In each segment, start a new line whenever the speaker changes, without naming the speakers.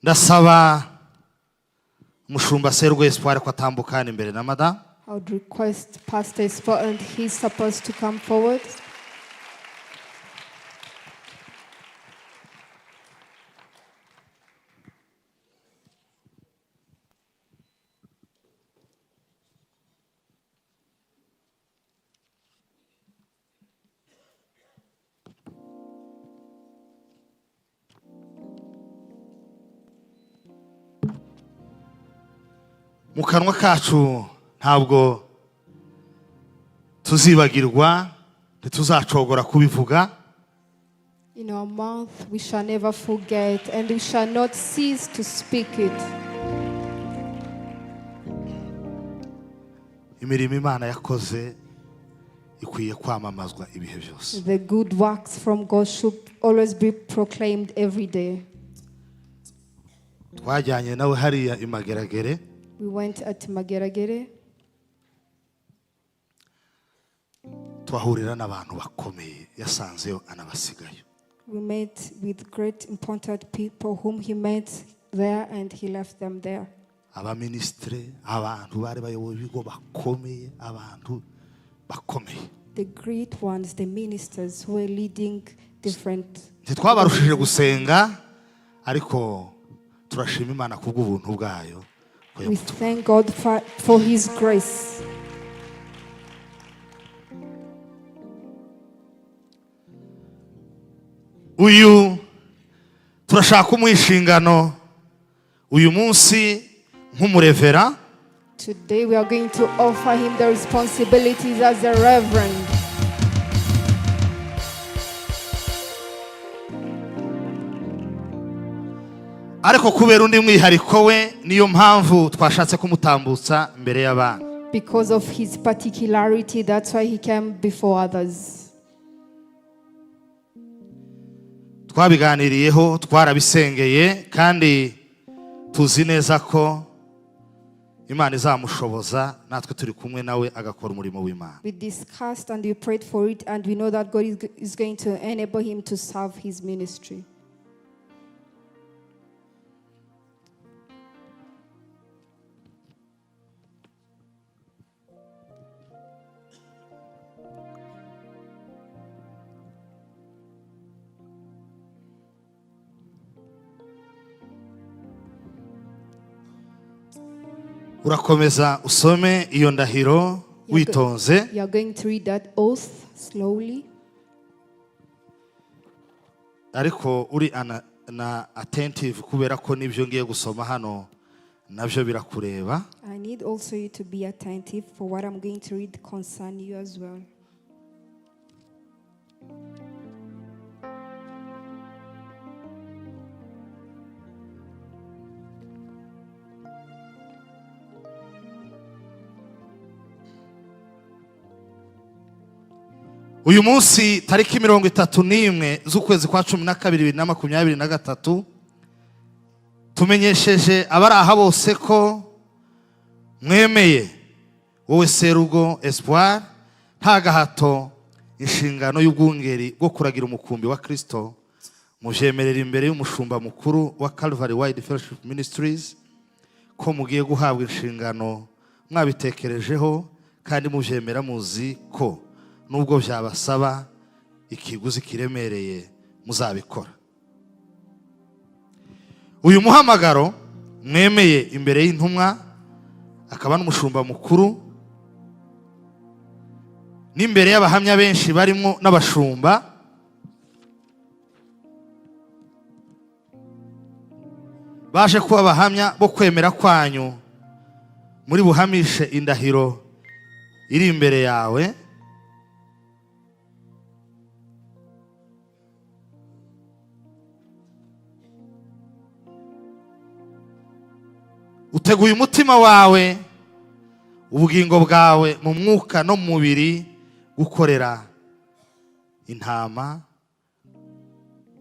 Ndasaba umushumba Serugo Espoir ko atambuka hano imbere na madamu.
I would request Pastor Espoir and he's supposed to come forward.
Mu kanwa kacu ntabwo tuzibagirwa, ntituzacogora kubivuga.
In our mouth we shall never forget and we shall not cease to speak it.
Imirimo Imana yakoze ikwiye kwamamazwa ibihe byose.
The good works from God should always be proclaimed every day.
Twajyanye nawe hariya i Mageragere.
We went at Mageragere.
Tuhahurira n'abantu bakomeye yasanzeyo anabasigayo.
We met with great important people whom he met there and he left them there.
Abaminisitire, abantu bari bayoboye ibigo bakomeye, abantu bakomeye.
The great ones, the ministers who were leading different.
Ntitwabarushije gusenga, ariko turashima Imana kubw'ubuntu bwayo ko
We
yamutuye.
thank God for his grace.
Uyu turashaka kumuha inshingano uyu munsi nk'umurevera.
Today we are going to offer him the responsibilities as a reverend.
Ariko kubera undi mwihariko we, niyo mpamvu twashatse kumutambutsa imbere y'abana.
Because of his particularity, that's why he came before others.
Twabiganiriyeho, twarabisengeye, kandi tuzi neza ko Imana izamushoboza natwe turi kumwe nawe agakora umurimo w'Imana.
We discussed and we prayed for it, and we know that God is going to enable him to serve his ministry.
Urakomeza usome iyo ndahiro witonze.
You are going to read that oath slowly,
ariko uri na attentive, kubera ko n'ibyo ngiye gusoma hano nabyo birakureba.
I need also you to be attentive for what I'm going to read concern you as well.
Uyu munsi tariki 31 z'ukwezi kwa 12 2023, tumenyesheje abari aha bose ko mwemeye wowe Serugo Espoir nta gahato inshingano y'ubwungeri bwo kuragira umukumbi wa Kristo, mubyemerera imbere y'umushumba mukuru wa Calvary Wide Fellowship Ministries ko mugiye guhabwa inshingano mwabitekerejeho kandi mubyemera, muzi ko nubwo byabasaba ikiguzi kiremereye muzabikora. Uyu muhamagaro mwemeye imbere y'intumwa akaba n'umushumba mukuru n'imbere y'abahamya benshi barimo n'abashumba baje kuba abahamya bo kwemera kwanyu, muri buhamishe indahiro iri imbere yawe. Uteguye umutima wawe, ubugingo bwawe mu mwuka no mu mubiri gukorera intama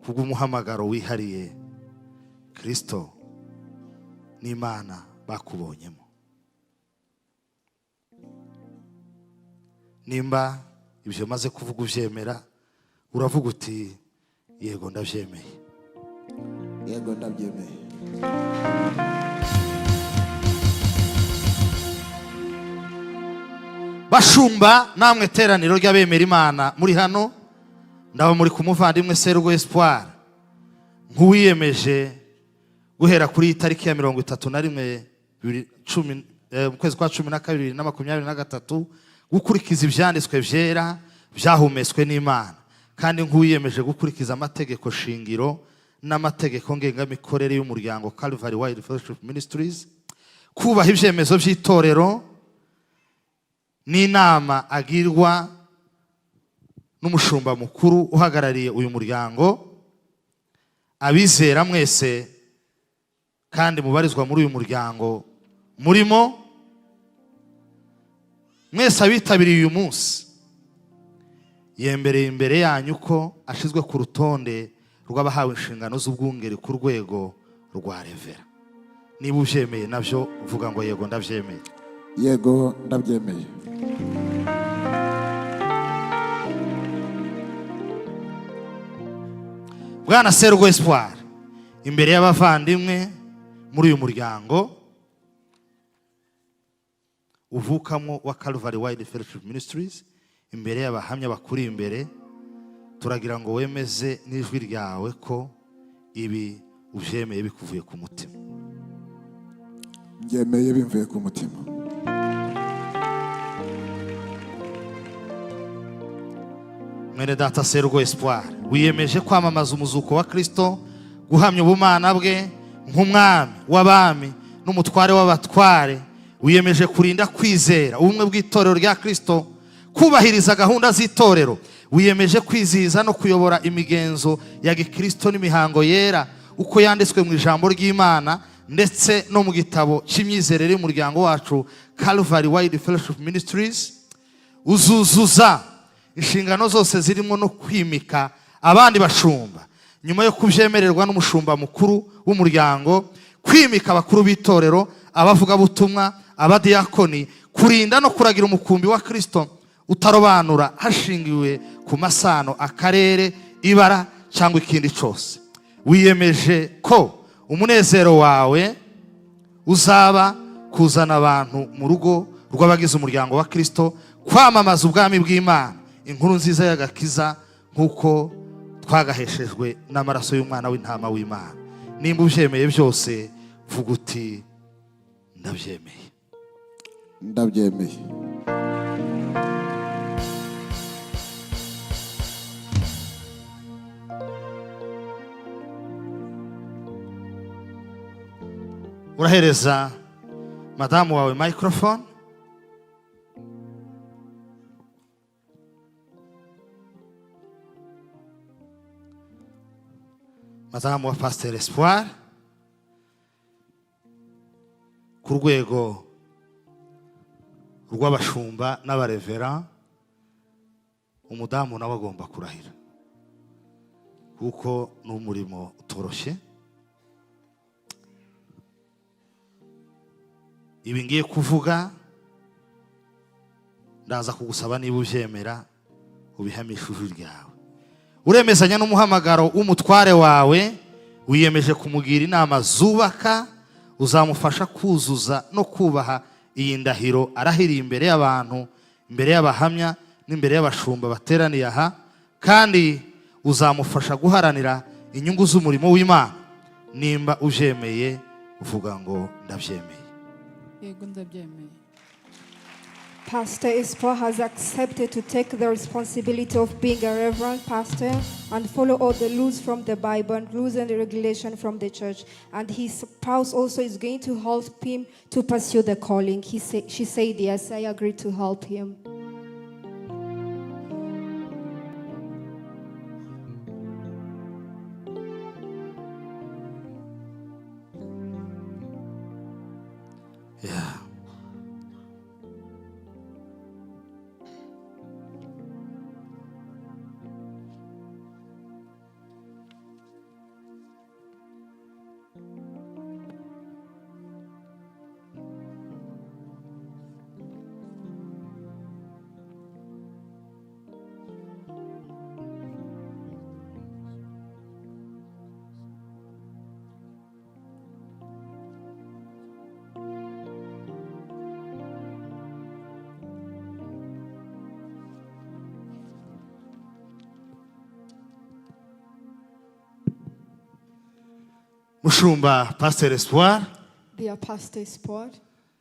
kubw'umuhamagaro wihariye Kristo n'Imana bakubonyemo. Nimba ibyo maze kuvuga ubyemera, uravuga uti: "Yego, ndabyemeye."
Yego, ndabyemeye.
Bashumba namwe teraniro ry'abemera Imana muri hano, ndaba muri ku muvandimwe Serugo Espoir nk'uwiyemeje guhera kuri iyi tariki ya 31 mu kwezi kwa 12 2023 gukurikiza ibyanditswe byera byahumetswe n'Imana, kandi nk'uwiyemeje gukurikiza amategeko shingiro n'amategeko ngengamikorere y'umuryango Calvary Wide Fellowship Ministries, kubaha ibyemezo by'itorero n'inama agirwa n'umushumba mukuru uhagarariye uyu muryango. Abizera mwese kandi mubarizwa muri uyu muryango murimo mwese, abitabiriye uyu munsi, yembereye imbere yanyu ko ashyizwe ku rutonde rw'abahawe inshingano z'ubwungeri ku rwego rwa revera. Niba ubyemeye nabyo, uvuga ngo: "Yego, ndabyemeye."
Yego, ndabyemeye.
Bwana Serugo Espoir, imbere y'abavandimwe muri uyu muryango uvukamo wa Calvary Wide Fellowship Ministries, imbere y'abahamya bakuri imbere, turagira ngo wemeze n'ijwi ryawe ko ibi ubyemeye bikuvuye ku mutima.
Mbyemeye bimvuye ku mutima.
Mwene data Serugo Espoir, wiyemeje kwamamaza umuzuko wa Kristo, guhamya ubumana bwe nk'umwami w'abami n'umutware w'abatware. Wiyemeje kurinda kwizera, ubumwe bw'itorero rya Kristo, kubahiriza gahunda z'itorero. Wiyemeje kwizihiza no kuyobora imigenzo ya gikristo n'imihango yera uko yanditswe mu ijambo ry'Imana ndetse no mu gitabo cy'imyizerere y'umuryango wacu Calvary Wide Fellowship Ministries. Uzuzuza inshingano zose zirimo no kwimika abandi bashumba nyuma yo kubyemererwa n'umushumba mukuru w'umuryango, kwimika abakuru b'itorero, abavugabutumwa, abadiyakoni, kurinda no kuragira umukumbi wa Kristo utarobanura hashingiwe ku masano, akarere, ibara cyangwa ikindi cyose. Wiyemeje ko umunezero wawe uzaba kuzana abantu mu rugo rw'abagize umuryango wa Kristo, kwamamaza ubwami bw'Imana, inkuru nziza y'agakiza nk'uko twagaheshejwe n'amaraso y'umwana w'intama w'Imana. Nimba ubyemeye byose, vuga uti: "Ndabyemeye."
Ndabyemeye.
Urahereza madamu wawe microphone. Madamu wa Pasteur Espoir, ku rwego rw'abashumba n'abarevera, umudamu nawe agomba kurahira kuko ni umurimo utoroshye. Ibi ngiye kuvuga, ndaza kugusaba niba ubyemera ubihamisha ijwi ryawe. Uremezanya n'umuhamagaro w'umutware wawe? Wiyemeje kumugira inama zubaka? Uzamufasha kuzuza no kubaha iyi ndahiro arahiriye imbere y'abantu, imbere y'abahamya n'imbere y'abashumba bateraniye aha, kandi uzamufasha guharanira inyungu z'umurimo w'Imana? Nimba ubyemeye, uvuga ngo: "Ndabyemeye."
Yego, ndabyemeye.
Pastor Espoir has accepted to take the responsibility of being a reverend pastor and follow all the rules from the Bible and rules and regulation from the church. And his spouse also is going to help him to pursue the calling. She said, "Yes, I agree to help him."
Yeah. Mushumba Pastor Espoir,
Dear Pastor Espoir,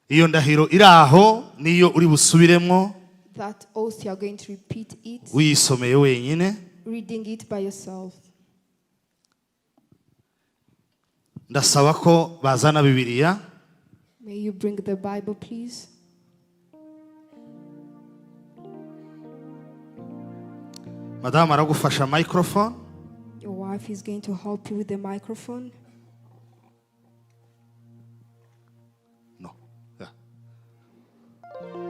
iyo ndahiro iri aho niyo uri busubiremo,
that oath you are going to repeat it,
uyisomeye wenyine.
Reading it by yourself.
Ndasaba ko bazana Bibiliya.
May you bring the Bible, please.
Madamu aragufasha microphone.
Your wife is going to help you with the microphone.
No. Yeah.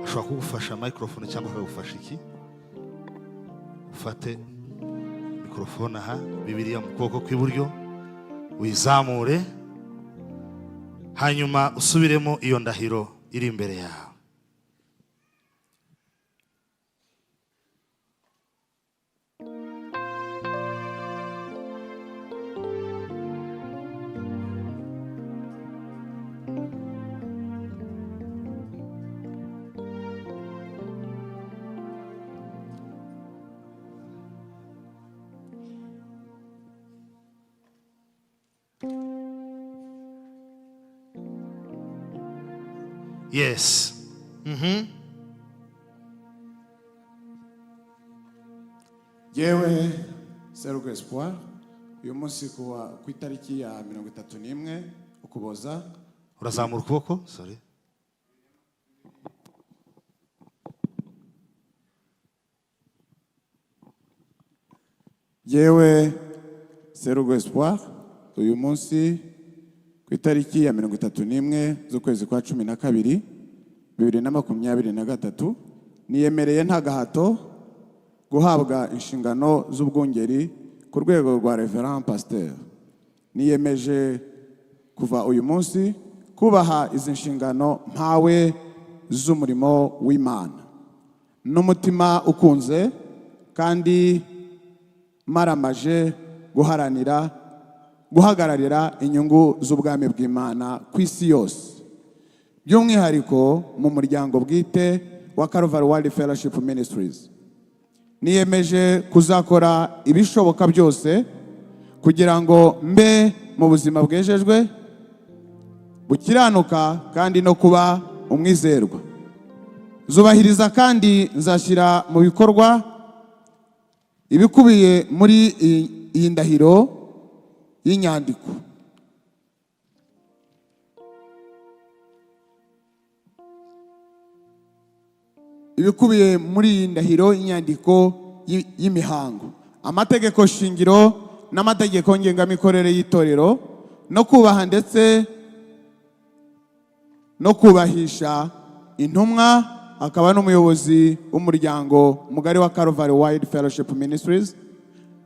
Ashobora kugufasha microphone cyangwa akagufasha iki. Ufate microphone aha, Bibiliya mu kuboko kw'iburyo, uyizamure, hanyuma usubiremo iyo ndahiro iri imbere yawe. Yes.
Yewe Serugo Espoir, uyu munsi kuwa ku itariki ya 31 Ukuboza.
Urazamura ukuboko, sorry.
Yewe Serugo Espoir, uyu munsi ku itariki ya 31 z'ukwezi kwa 12 2023, niyemereye nta gahato guhabwa inshingano z'ubwungeri ku rwego rwa Reverend Pasteur. Niyemeje kuva uyu munsi kubaha izi nshingano mpawe z'umurimo w'Imana n'umutima ukunze kandi maramaje guharanira guhagararira inyungu z'ubwami bw'Imana ku isi yose, by'umwihariko mu muryango bwite wa Calvary World Fellowship Ministries. Niyemeje kuzakora ibishoboka byose kugira ngo mbe mu buzima bwejejwe, bukiranuka kandi no kuba umwizerwa. Zubahiriza kandi nzashyira mu bikorwa ibikubiye muri iyi ndahiro y'inyandiko. Ibikubiye muri iyi ndahiro y'inyandiko y'imihango, amategeko shingiro n'amategeko ngengamikorere y'itorero, no kubaha ndetse no kubahisha intumwa akaba n'umuyobozi w'umuryango mugari wa Calvary Wide Fellowship Ministries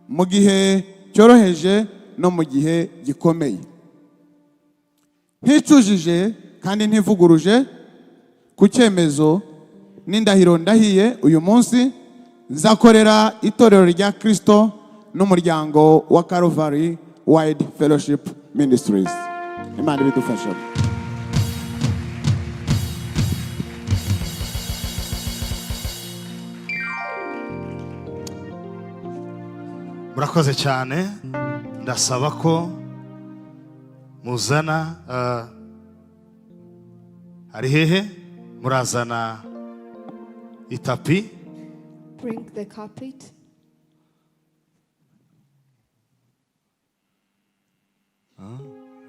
mu gihe cyoroheje no mu gihe gikomeye, nticujije kandi ntivuguruje ku cyemezo n'indahiro ndahiye uyu munsi. Nzakorera itorero rya Kristo n'umuryango wa Calvary Wide Fellowship Ministries. Imana ibidufashamo.
Murakoze cyane. Ndasaba ko muzana hari hehe murazana itapi.
Bring the carpet.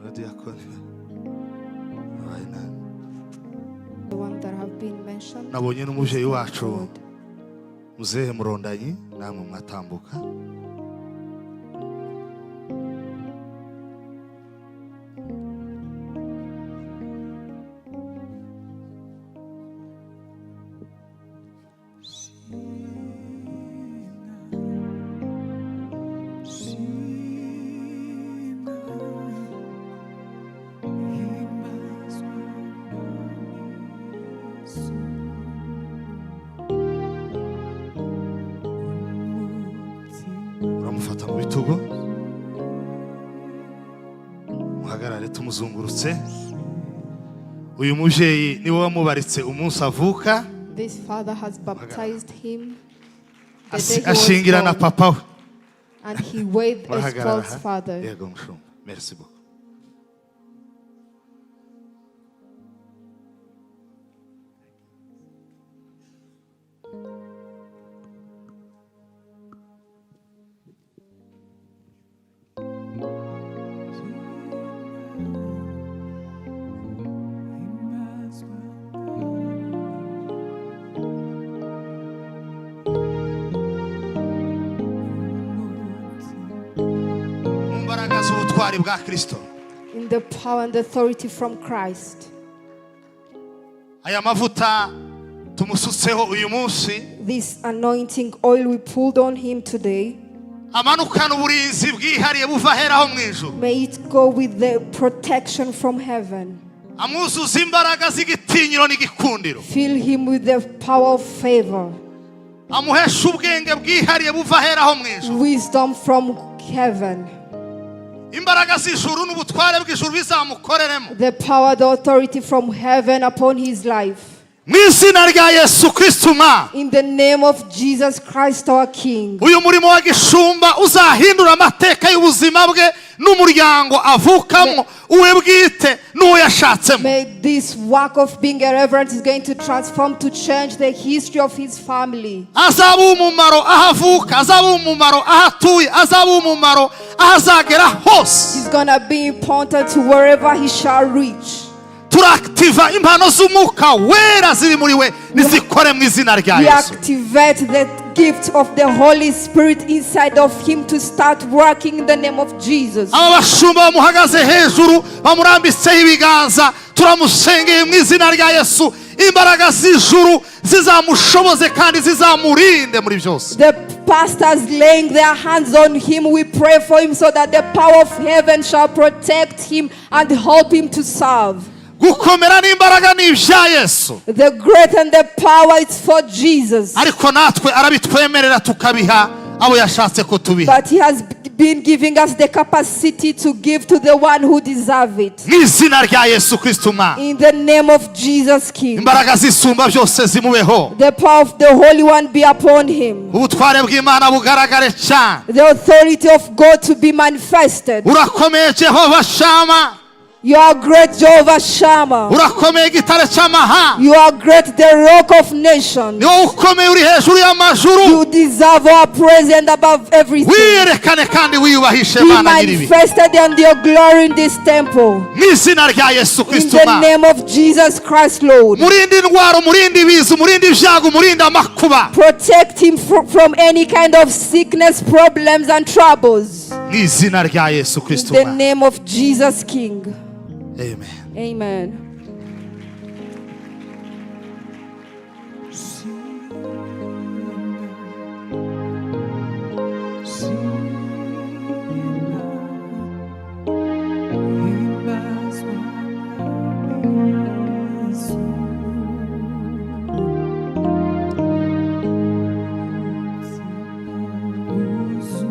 Abadiyakoni babaye nabi.
The one that have been mentioned.
Nabonye n'umubyeyi wacu,
Lord.
muzehe Murondanyi, namwe mwatambuka. Uramufata mu bitugu, muhagarare tumuzungurutse. Uyu mubyeyi niwe wamubaritse umunsi avuka.
This father has baptized him the day he was
Ashingira na
born,
papa we.
and he weighed
Murahagarara
Espoir's
aha.
Father.
Yego mushumba, merci beaucoup. N'ubutwari bwa Kristo.
In the power and authority from Christ.
Aya mavuta tumusutseho uyu munsi
This anointing oil we pulled on him today,
amanukana uburinzi bwihariye buva aheraho mu ijuru.
May it go with the protection from heaven.
Amwuzuza imbaraga z'igitinyiro n'igikundiro.
Fill him with the power of favor,
Amuhesha ubwenge bwihariye buva aheraho mu ijuru.
Wisdom from heaven.
Imbaraga z'ijuru n'ubutware bw'ijuru bizamukoreremo.
The power, the authority from heaven upon his life.
Mu izina rya Yesu Kristo umwami.
In the name of Jesus Christ, our King.
Uyu murimo wa gishumba uzahindura amateka y'ubuzima bwe n'umuryango avukamo, uwe bwite n'uwo yashatsemo.
May this work of being a reverend is going to transform, to change the history of his family.
Azaba umumaro aho avuka, azaba umumaro aho atuye, azaba umumaro aho azagera hose.
He's gonna be important to wherever he shall reach.
Turakitiva impano z'Umwuka Wera ziri muri we nizikore mu izina rya
We
Yesu.
activate the gift of the Holy Spirit inside of him to start working in the name of Jesus.
Aba bashumba bamuhagaze hejuru bamurambitseho ibiganza, turamusengeye mu izina rya Yesu, imbaraga z'ijuru zizamushoboze kandi zizamurinde muri byose.
The pastors laying their hands on him, we pray for him so that the power of heaven shall protect him and help him to serve.
Gukomera n'imbaraga ni ibya Yesu.
The great and the power is for Jesus.
Ariko natwe arabitwemerera tukabiha abo yashatse ko tubiha.
But he has been giving us the capacity to give to the one who deserve it.
Mu izina rya Yesu Kristo umwami.
In the name of Jesus King.
Imbaraga zisumba byose zimubeho.
The power of the Holy One be upon him.
Ubutware bw'Imana bugaragare cyane.
The authority of God to be manifested.
Urakomeye Jehova Shama.
You are great, Jehovah Shammah.
Urakomeye gitare cy'amahanga.
You are great, the Rock of nations.
Ni wowe ukomeye uri hejuru y'amajuru.
You deserve our praise and above everything.
Wiyerekane kandi wiyubahishe,
Be
Mana nyiribi.
manifested and your glory in this temple.
Mu izina rya Yesu
In
Kristo
the
Mana.
name of Jesus Christ, Lord.
Murinde indwara, umurinde ibiza, umurinde ibyago, umurinde amakuba.
Protect him from any kind of sickness, problems, and troubles.
Mu izina rya Yesu
In
Kristo
the
Mana.
name of Jesus King.
Amen.
Amen.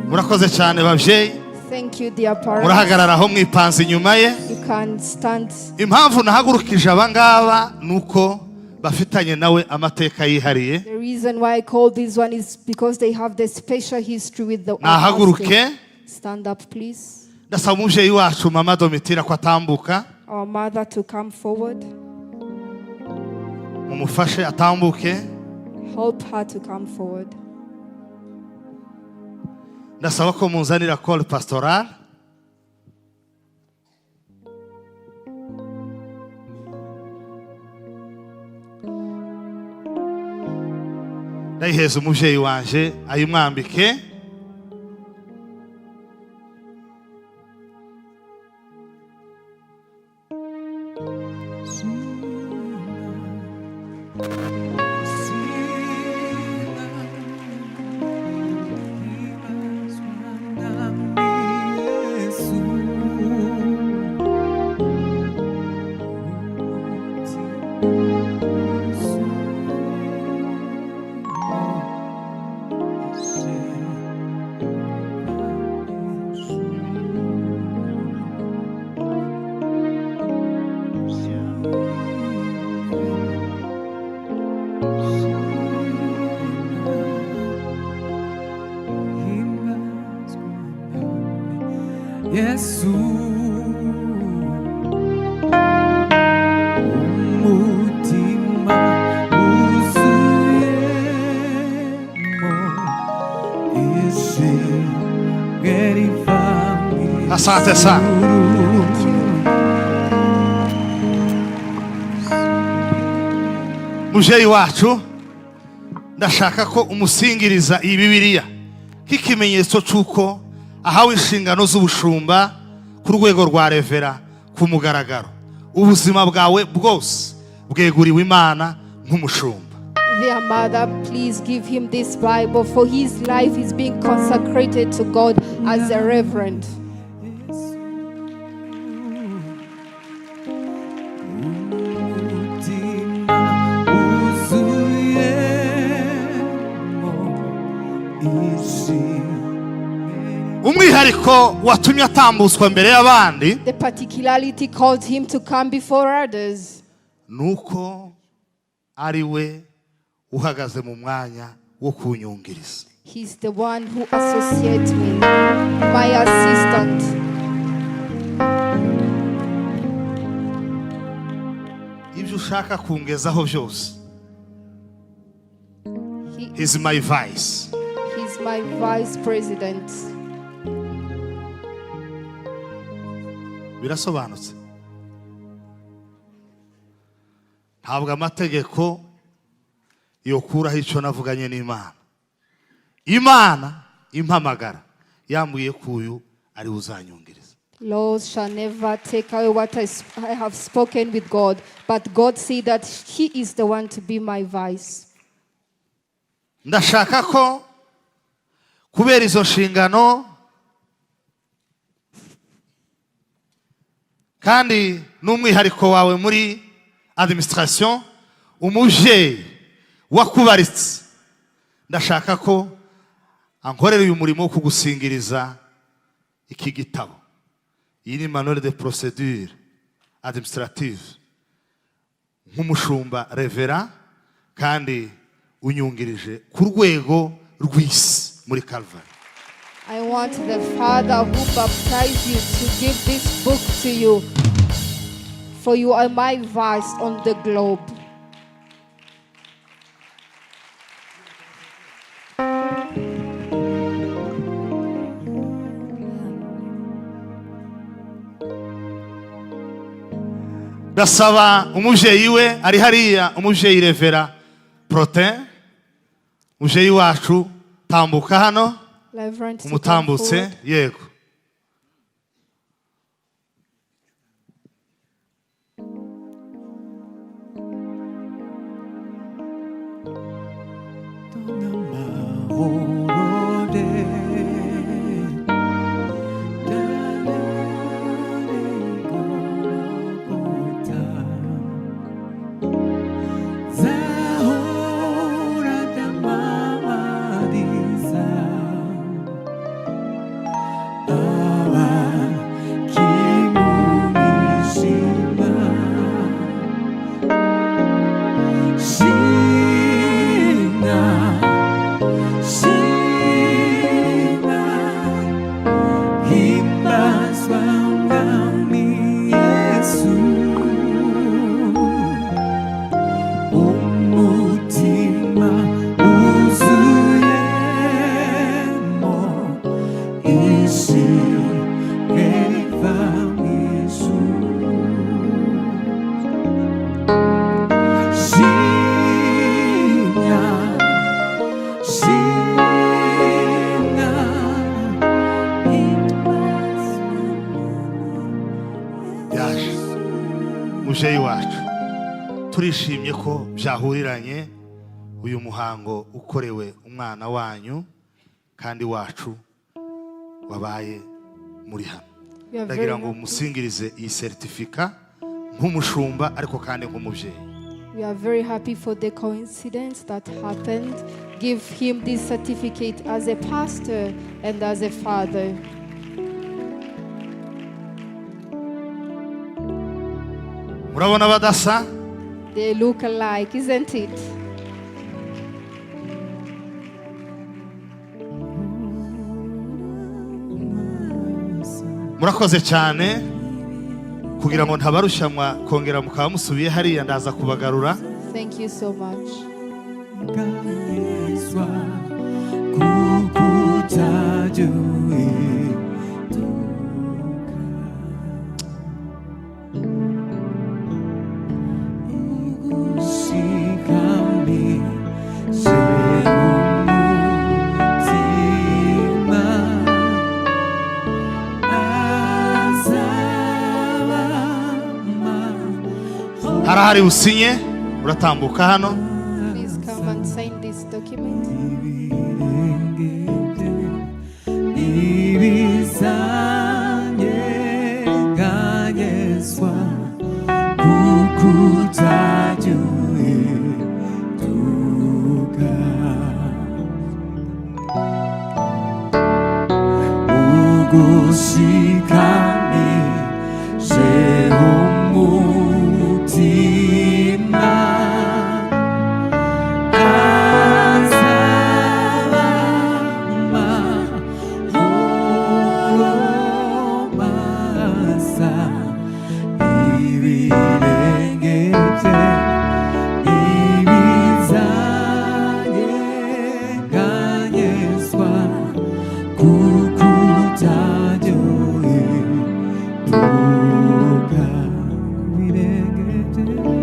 Murakoze cyane babyeyi.
Thank you, dear parents.
Murahagarara aho mwipanze inyuma ye.
You can stand.
Impamvu nahagurukije aba ngaba ni uko bafitanye nawe amateka yihariye.
The reason why I call this one is because they have the special history with the
Nahaguruke.
pastor. Stand up, please.
Ndasaba umubyeyi wacu mama Domitira ko atambuka.
Our mother to come forward.
Mumufashe atambuke.
Help her to come forward.
Ndasaba ko munzanira cole pastoral. Ndayiheza umubyeyi wanje ayimwambike.
Yesu, umutima wuzuyemo ishimwe riva mu
Asante sana.
ijuru.
Mubyeyi wacu, ndashaka ko umusingiriza iyi Bibiliya nk'ikimenyetso cy'uko ahawe inshingano z'ubushumba. Ku rwego rwa reverend, ku mugaragaro, ubuzima bwawe bwose bweguriwe Imana nk'umushumba.
Dear mother, please give him this Bible, for his life is being consecrated to God as a reverend.
Umutima wuzuyemo ishimwe.
Umwihariko watumye atambutswa mbere y'abandi
The particularity called him to come before others
ni uko ari we uhagaze mu mwanya wo kunyungiriza.
He's the one who associates me, my assistant.
Ibyo ushaka kungezaho byose,
He,
he's my vice.
He's my vice president.
Birasobanutse, ntabwo amategeko yokuraho icyo navuganye n'Imana. Imana impamagara yambwiye ko uyu ari we uzanyungiriza.
Laws shall never take away what I have spoken with God, but God see that He is the one to be my vice.
Ndashaka ko kubera izo nshingano kandi n'umwihariko wawe muri administration, umubyeyi wakubaritse, ndashaka ko ankorera uyu murimo wo kugusingiriza iki gitabo. Iyi ni manuel de procédure administrative nk'umushumba reverend kandi unyungirije ku rwego rw'isi muri Calvary.
I want the Father who baptized you to give this book to you, for you are my vice on the globe.
Ndasaba umubyeyi we ari hariya, umubyeyi Reverend Protais, umubyeyi wacu, tambuka hano.
Reverend, to come
Umutambutse.
Forward.
Yego.
Shimwa, shimwa, himbazwa Mwami Yesu. Umutima wuzuyemo ishimwe riva mu ijuru. Shimwa, shimwa, himbazwa.
Yaje mubyeyi wacu, turishimye ko byahuriranye, uyu muhango ukorewe umwana wanyu kandi wacu wabaye muri hano.
We are very
Ndagira ngo
happy.
musingirize iyi seritifika nk'umushumba ariko kandi nk'umubyeyi.
We are very happy for the coincidence that happened. Give him this certificate as a pastor and as a father.
Murabona badasa?
They look alike, isn't it?
Murakoze cyane. Kugira ngo ntabarushanwa kongera mukaba musubiye hariya, ndaza kubagarura.
Thank you so much.
Ngezwa kukutajya uhinduka ugushikamishe umutima.
Harahari usinye, uratambuka hano.
Please come and sign this document.
Ntibizanyeganyezwa kuko utajya uhinduka. Ugushikamije umutima azaba amahoro masa. Ibirenge bye ntibizanyeganyezwa kuko utajya uhinduka. Ibirenge bye,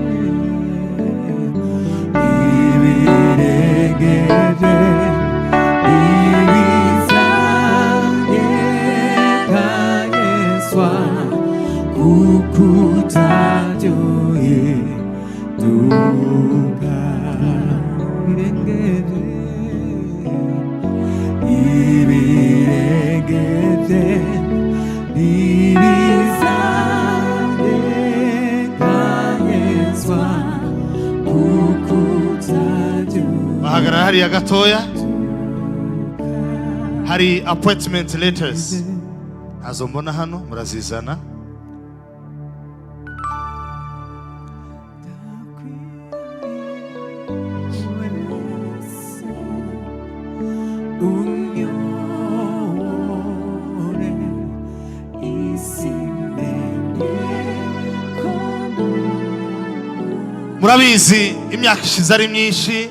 ibirenge bye ntibizanyeganyezwa kuko utajya uhinduka. Ibirenge bye, ibirenge bye ntibizanyeganyezwa kuko utajya.
Bahagarara hariya gatoya. Hari appointment letters, ntazo mbona hano, murazizana.
Unyobore isi imenye ko
Murabizi, imyaka ishize ari myinshi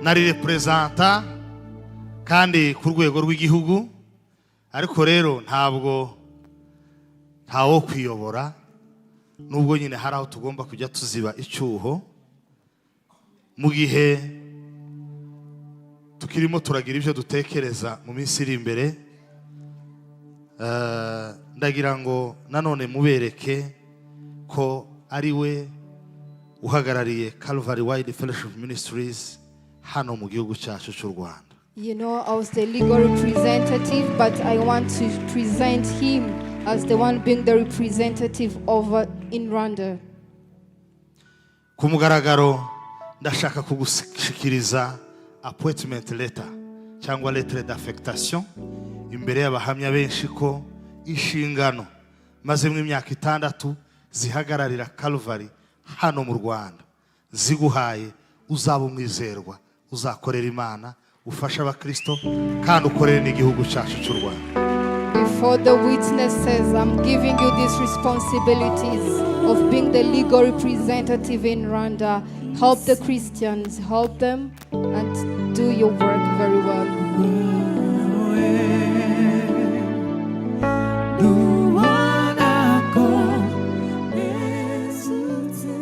nari représentant kandi ku rwego rw'igihugu, ariko rero ntabwo ntawo kwiyobora, nubwo nyine hari aho tugomba kujya tuziba icyuho mu gihe tukirimo turagira ibyo dutekereza mu minsi iri imbere. Ndagira ngo nanone mubereke ko ari we uhagarariye Calvary Wide Fellowship Ministries hano mu gihugu cyacu cy'u Rwanda.
I was the legal representative, but I want to present him as the one being the representative over in Rwanda.
Ku mugaragaro ndashaka kugushikiriza appointment letter cyangwa lettre d'affectation imbere y'abahamya benshi ko inshingano mazemo imyaka 6 zihagararira Calvary hano mu Rwanda ziguhaye, uzaba umwizerwa, uzakorera Imana, ufashe abakristo kandi ukorere n'igihugu cyacu cy'u Rwanda.
Before the witnesses, I'm giving you these responsibilities of being the legal representative in Rwanda. Help the Christians, help them, and do your work very well.
Rubona ko nesutse.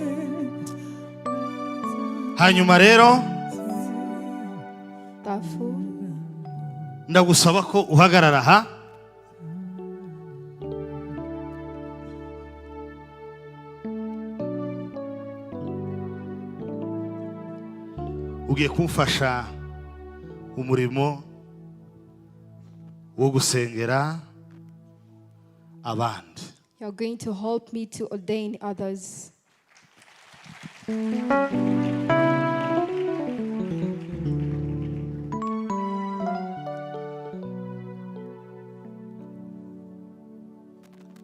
Hanyuma rero
Therefore,
ndagusaba ko uhagarara aha. Ugiye kumfasha umurimo wo gusengera abandi.
You're going to help me to ordain others.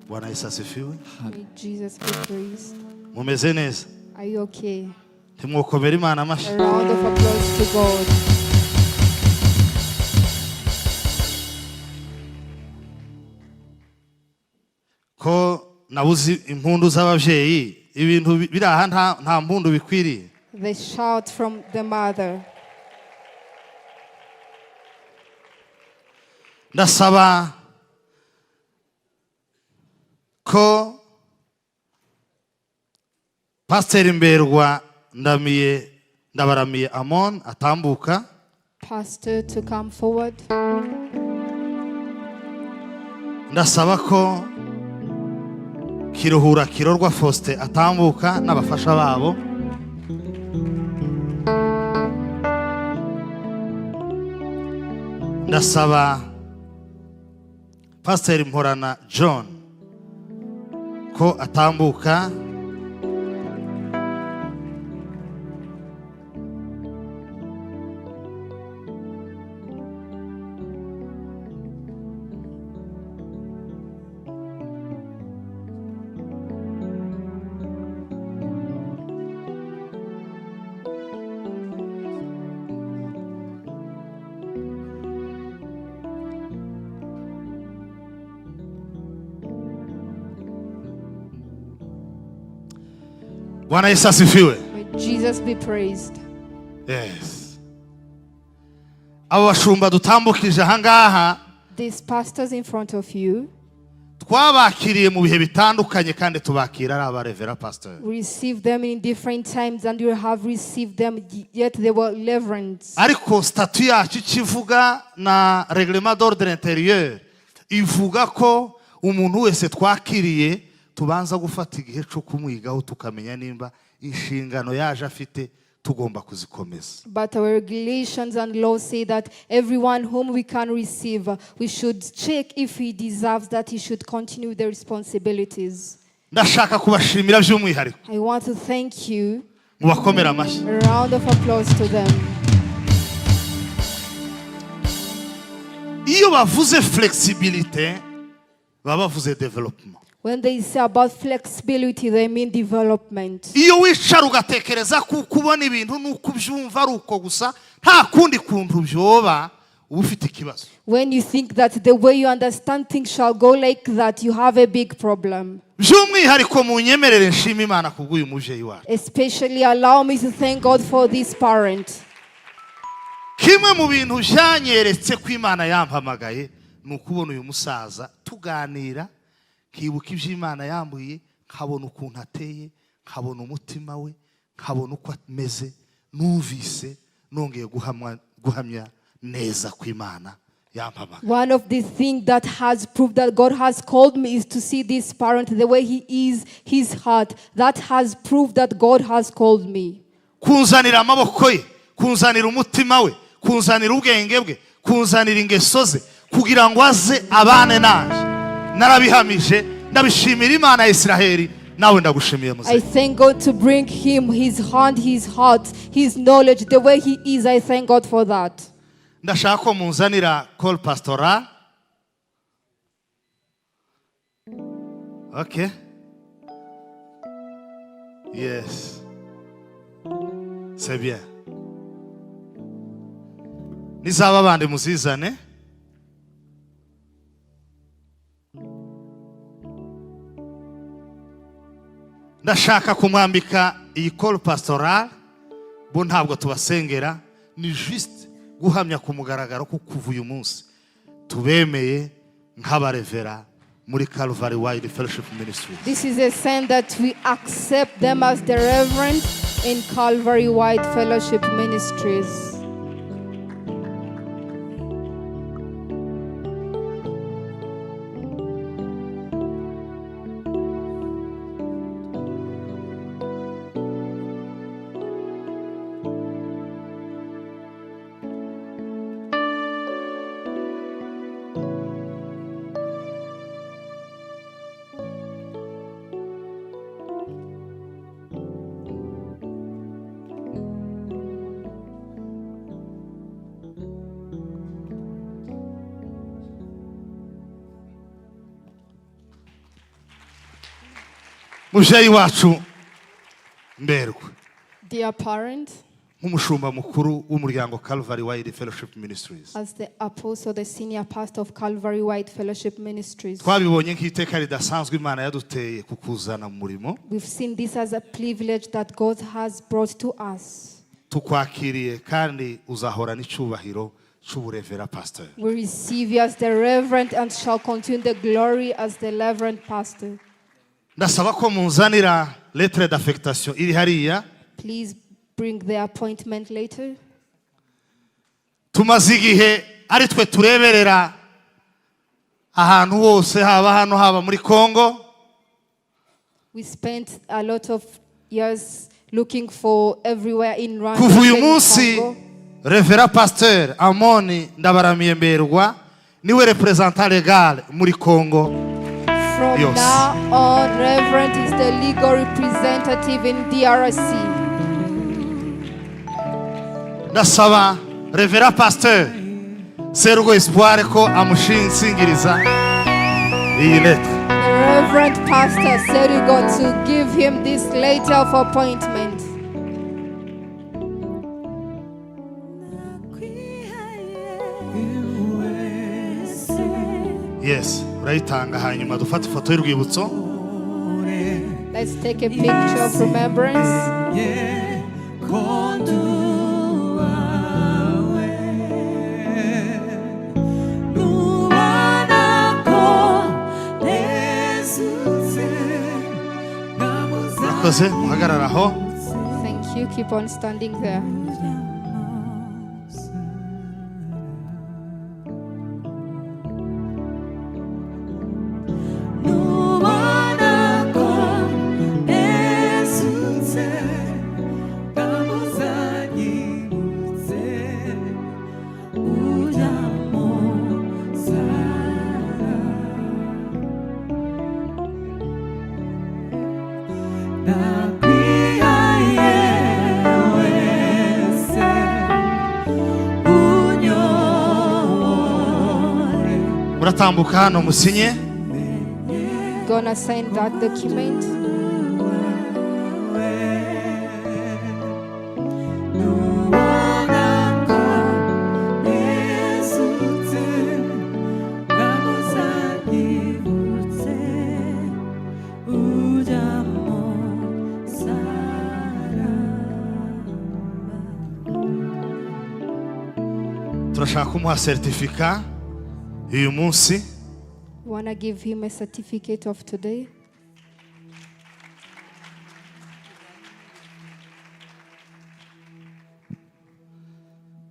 Bwana Yesu asifiwe.
May Jesus be praised.
Mumeze neza?
Are you okay?
Ntimwokomera Imana amashyi?
A round of applause to God.
Ko nabuze impundu z'ababyeyi, ibintu biri aha nta mpundu bikwiriye.
The shout from the mother.
Ndasaba ko Pasiteri Mberwa Ndamiye Ndabaramiye Amon atambuka.
Pastor to come forward.
Ndasaba ko Kiruhura Kirorwa Faustin atambuka n'abafasha babo. Ndasaba Pasiteri Mporana John ko atambuka. Bwana Yesu asifiwe.
May Jesus be praised.
Yes. Abo bashumba dutambukije ahangaha,
These pastors in front of you,
twabakiriye mu bihe bitandukanye kandi tubakira ari abarevera pastor.
We received them in different times and you have received them, yet they were reverends.
Ariko statut yacu ikivuga na règlement d'ordre intérieur ivuga ko umuntu wese twakiriye tubanza gufata igihe cyo kumwigaho, tukamenya nimba inshingano yaje afite tugomba kuzikomeza.
But our regulations and laws say that everyone whom we can receive, we should check if he deserves that he should continue the responsibilities.
Ndashaka kubashimira by'umwihariko.
I want to thank you.
Mubakomere amashyi.
A round of applause to them.
Iyo bavuze flexibilité baba bavuze développement.
When they say about flexibility, they mean development.
Iyo wicara ugatekereza kuko ubona ibintu nuko ubyumva ari uko gusa, nta kundi kuntu byoba, uba ufite ikibazo.
When you think that the way you understand things shall go like that, you have a big problem.
By'umwihariko munyemerere nshima Imana kubw'uyu mubyeyi wacu.
Especially allow me to thank God for this parent.
Kimwe mu bintu byanyeretse ko Imana yampamagaye ni ukubona uyu musaza tuganira, nkibuka ibyo Imana yambwiye, nkabona ukuntu ateye, nkabona umutima we, nkabona uko ameze. Numvise nongeye guhamya neza ko Imana yampamagaye.
One of the things that has proved that God has called me is to see this parent, the way he is, his heart. That has proved that God has called me.
Kunzanira amaboko ye, kunzanira umutima we, kunzanira ubwenge bwe, kunzanira ingeso ze kugira ngo aze abane nanjye, narabihamije, ndabishimira Imana ya Isiraheli. Nawe ndagushimiye
I
muzehe.
Thank God to bring him, his hand, his heart, his knowledge, the way he is. I thank God for that.
Ndashaka ko munzanira col pastoral. Okay, yes, c'est bien. Nizaba bandi muzizane. Ndashaka kumwambika iyi col pastoral. Bo ntabwo tubasengera, ni juste guhamya ku mugaragaro ko kuva uyu munsi tubemeye nk'abarevera muri Calvary Wide Fellowship Ministry.
This is a sign that we accept them as the reverend in Calvary Wide Fellowship Ministries.
Mubyeyi wacu mberwa,
Dear parent,
nk'umushumba mukuru w'umuryango Calvary Wide Fellowship Ministries,
as the apostle, the senior pastor of Calvary Wide Fellowship Ministries,
twabibonye nk'iteka ridasanzwe Imana yaduteye kukuzana mu murimo.
We've seen this as a privilege that God has brought to us.
Tukwakiriye kandi uzahorana icyubahiro cy'uburevera pastor.
We receive you as the reverend and shall continue the glory as the reverend pastor.
Ndasaba ko munzanira lettre d'affectation iri hariya.
Please bring the appointment letter.
Tumaze igihe ari twe tureberera ahantu hose, haba hano, haba muri Kongo.
We spent a lot of years looking for everywhere in Rwanda
Kuva uyu
and in
munsi,
Congo.
Révérend Pasteur Amoni Ndabaramiye Mberwa niwe représentant légal muri Congo
From
yose.
Now on, Reverend is the legal representative in DRC.
Ndasaba Révérend Pasteur Serugo Espoir ko amushinsingiriza iyi lettre.
The Reverend Pastor Serugo to give him this letter of appointment.
Yes, urayitanga hanyuma dufate ifoto y'urwibutso.
Let's take a picture of remembrance.
Ko ndi uwawe nubona ko nezutse.
Murakoze, muhagarara aho.
Thank you. Keep on standing there.
Nubona ko nezutse ndamuzanyibutse ujya mu sara ndakwihaye wese unyobore.
Muratambuka hano musinye.
Gonna sign that document.
Nubona ko nezutse ndamuzanyibutse ujya mu sara.
Turashaka kumuha certificat uyu munsi.
We wanna give him a certificate of today.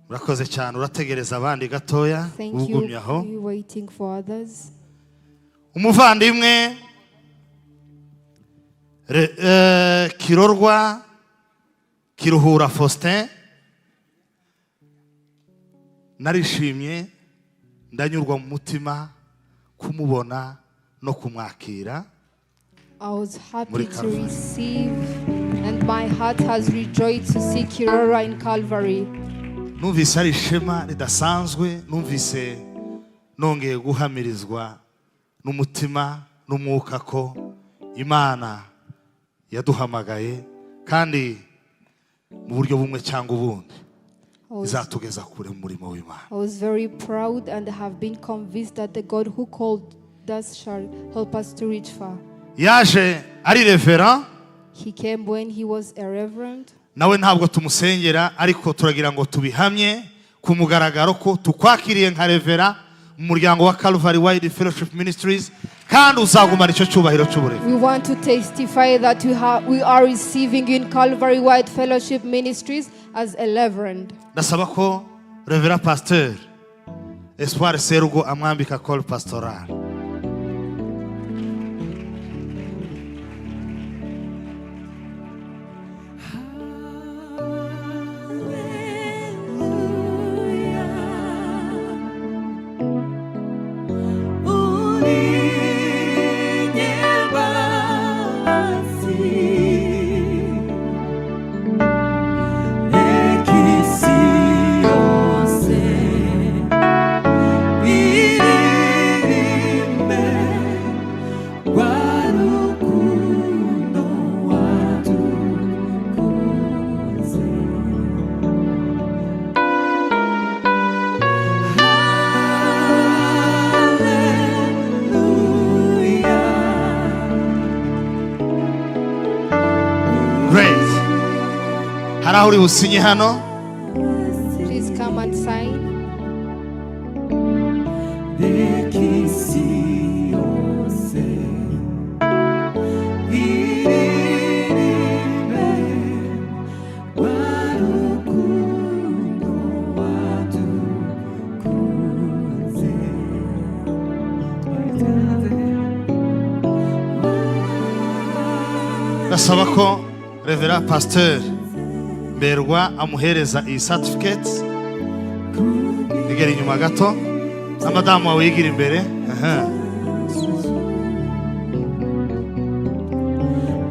Murakoze cyane, urategereza abandi gatoya.
Thank you.
Ugumye aho.
We're waiting for others.
Umuvandimwe Kirorwa Kiruhura Faustin, narishimye ndanyurwa mu mutima kumubona no kumwakira
I was happy
muri
to
Calvary.
Receive, and my heart has rejoiced to see Kirora in Calvary.
Numvise ari ishema ridasanzwe, numvise nongeye guhamirizwa n'umutima n'umwuka ko Imana yaduhamagaye kandi mu buryo bumwe cyangwa ubundi izatugeza kure mu murimo w'Imana.
I was very proud and have been convinced that the God who called us shall help us to reach far.
Yaje ari révérend.
He came when he was a reverend.
Nawe ntabwo tumusengera ariko turagira ngo tubihamye ku mugaragaro ko tukwakiriye nka révérend mu muryango wa Calvary Wide Fellowship Ministries kandi uzagumana icyo cyubahiro cy'uburezi.
We want to testify that we are receiving you in Calvary Wide Fellowship Ministries as a reverend.
Ndasaba ko Révérend Pasteur Espoir Serugo amwambika col pastoral.
Reka isi yose iririmbe rwa rukundo wadukunze. Hallelujah.
Great, hari aho uri businye hano.
Please come and sign.
Reka isi yose iririmbe rwa rukundo wadukunze.
Ndasaba ko Reverend Pasteur Mberwa amuhereza iyi certificate. Igera inyuma gato na madamu wawe yigira imbere. Aha.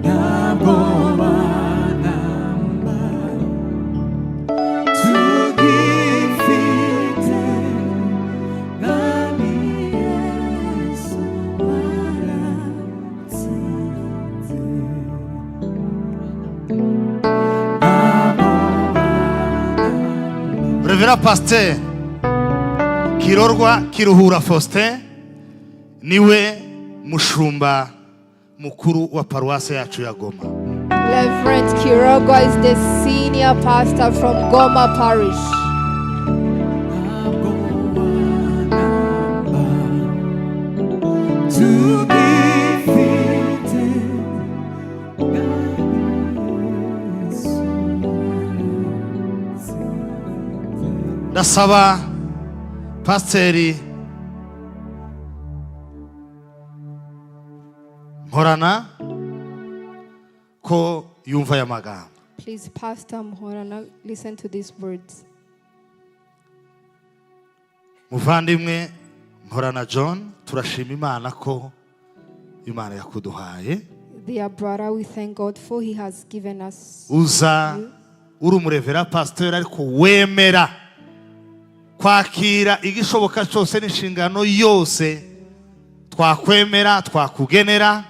Ntabwo banamba tugifite, Mwami Yesu waratsinze. Ntabwo
Reverend Pasteur Kirorwa Kiruhura Faustin niwe mushumba mukuru wa paruwase yacu ya Goma.
Reverend Kirorwa is the senior pastor from Goma Parish.
Ntabwo banamba tugifite, Mwami Yesu waratsinze.
Ndasaba Pasiteri Mporana ko yumva aya magambo.
Please, Pastor Mhorana, listen to these words.
Muvandimwe Mporana John, turashima Imana ko Imana yakuduhaye.
Dear brother, we thank God for He has given us.
Uza uri umurevera pasiteri, ariko wemera kwakira igishoboka cyose n'inshingano yose twakwemera twakugenera,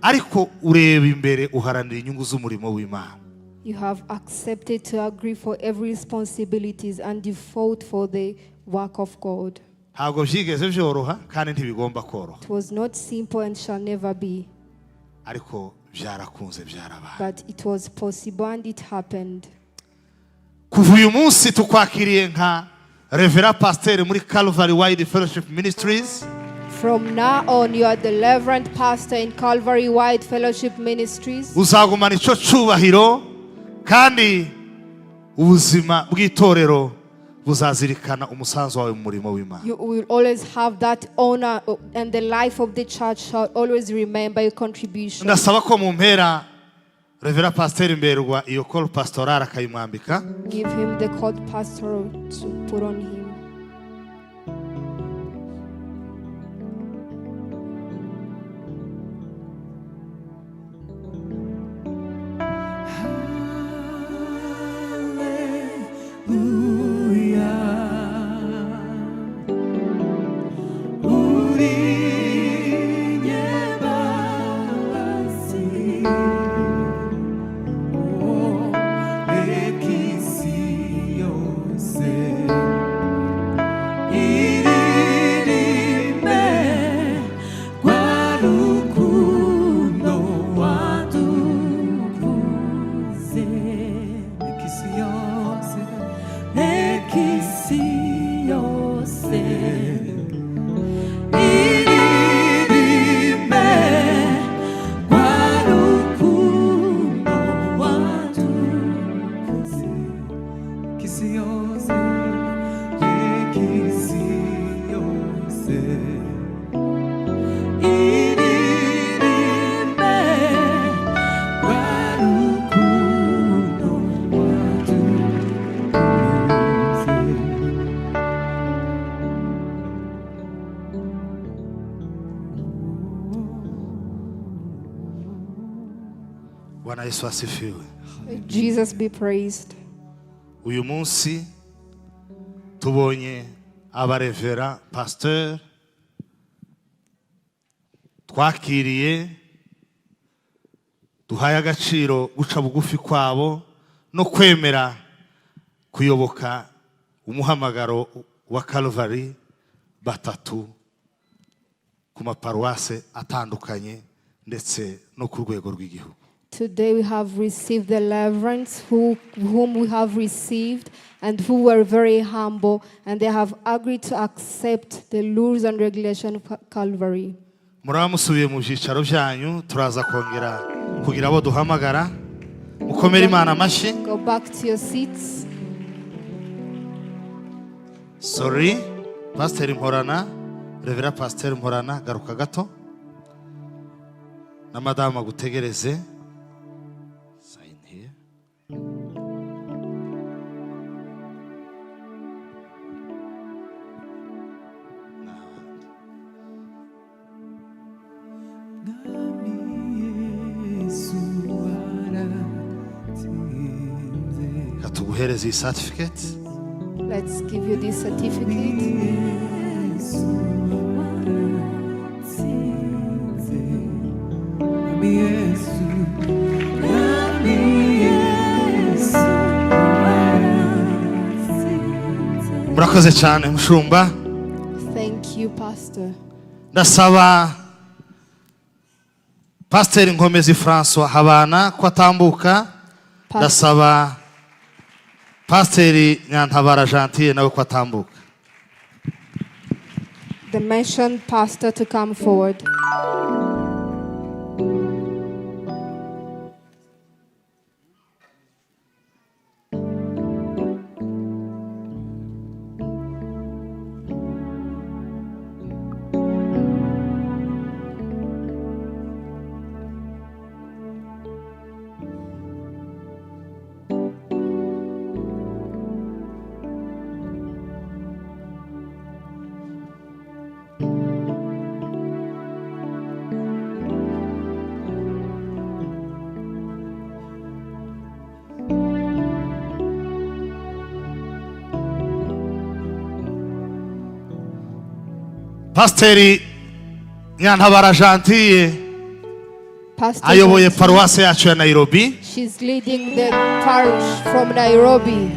ariko ureba imbere, uharanira inyungu z'umurimo w'Imana.
You have accepted to agree for every responsibilities and you fought for the work of God.
Ntabwo byigeze byoroha kandi ntibigomba koroha.
It was not simple and shall never be,
Ariko byarakunze, byarabaye.
But it was possible and it happened.
Kuva uyu munsi tukwakiriye nka Revera Pasiteri muri Calvary Wide Fellowship Ministries.
From now on, you are the Reverend Pastor in Calvary Wide Fellowship Ministries.
Uzagumana icyo cyubahiro kandi ubuzima bw'itorero buzazirikana umusanzu wawe mu murimo w'Imana.
You will always have that honor, and the life of the church shall always remember your contribution.
Ndasaba ko mu mpera Revera Pasiteri Mberwa iyo col pastoral akayimwambika.
Give him the coat pastoral to put on him.
Haleluya. Uri nyembabazi. Oh, reka isi yose iririmbe rwa rukundo wadukunze. Reka isi yose, reka isi yose iririmbe rwa rukundo wadukunze. Reka isi yose, reka isi yose iririmbe rwa rukundo wadukunze.
Bwana Yesu asifiwe.
Jesus be praised.
Uyu munsi tubonye abarevera pasteur twakiriye, duhaye agaciro guca bugufi kwabo no kwemera kuyoboka umuhamagaro wa Calvary, batatu ku maparuwase atandukanye ndetse no ku rwego rw'igihugu.
Today we have received the reverends whom we have received and who were very humble, and they have agreed to accept the rules and regulation of Calvary.
Muraba musubiye mu byicaro byanyu, turaza kongera kugira abo duhamagara. Mukomere Imana amashyi.
Go back to your seats.
Sorry, Pasiteri Mporana, Revera Pasiteri Mporana, garuka gato na madamu agutegereze. Tuguhereze iyi certificate.
Let's give you this certificate.
Yesu waratsinze, Mwami Yesu, Mwami Yesu waratsinze.
Murakoze cyane, mushumba.
Thank you, Pastor.
Ndasaba Pasiteri Nkomezi Francois Habana ko atambuka. Ndasaba Pasiteri Nyantabara Gentille nawe ko atambuka.
The mentioned pastor to come forward.
Pasiteri Nyantabara Gentille
Pastor
ayoboye
Gentille,
paruwasi yacu ya Nairobi.
she's leading the parish from Nairobi.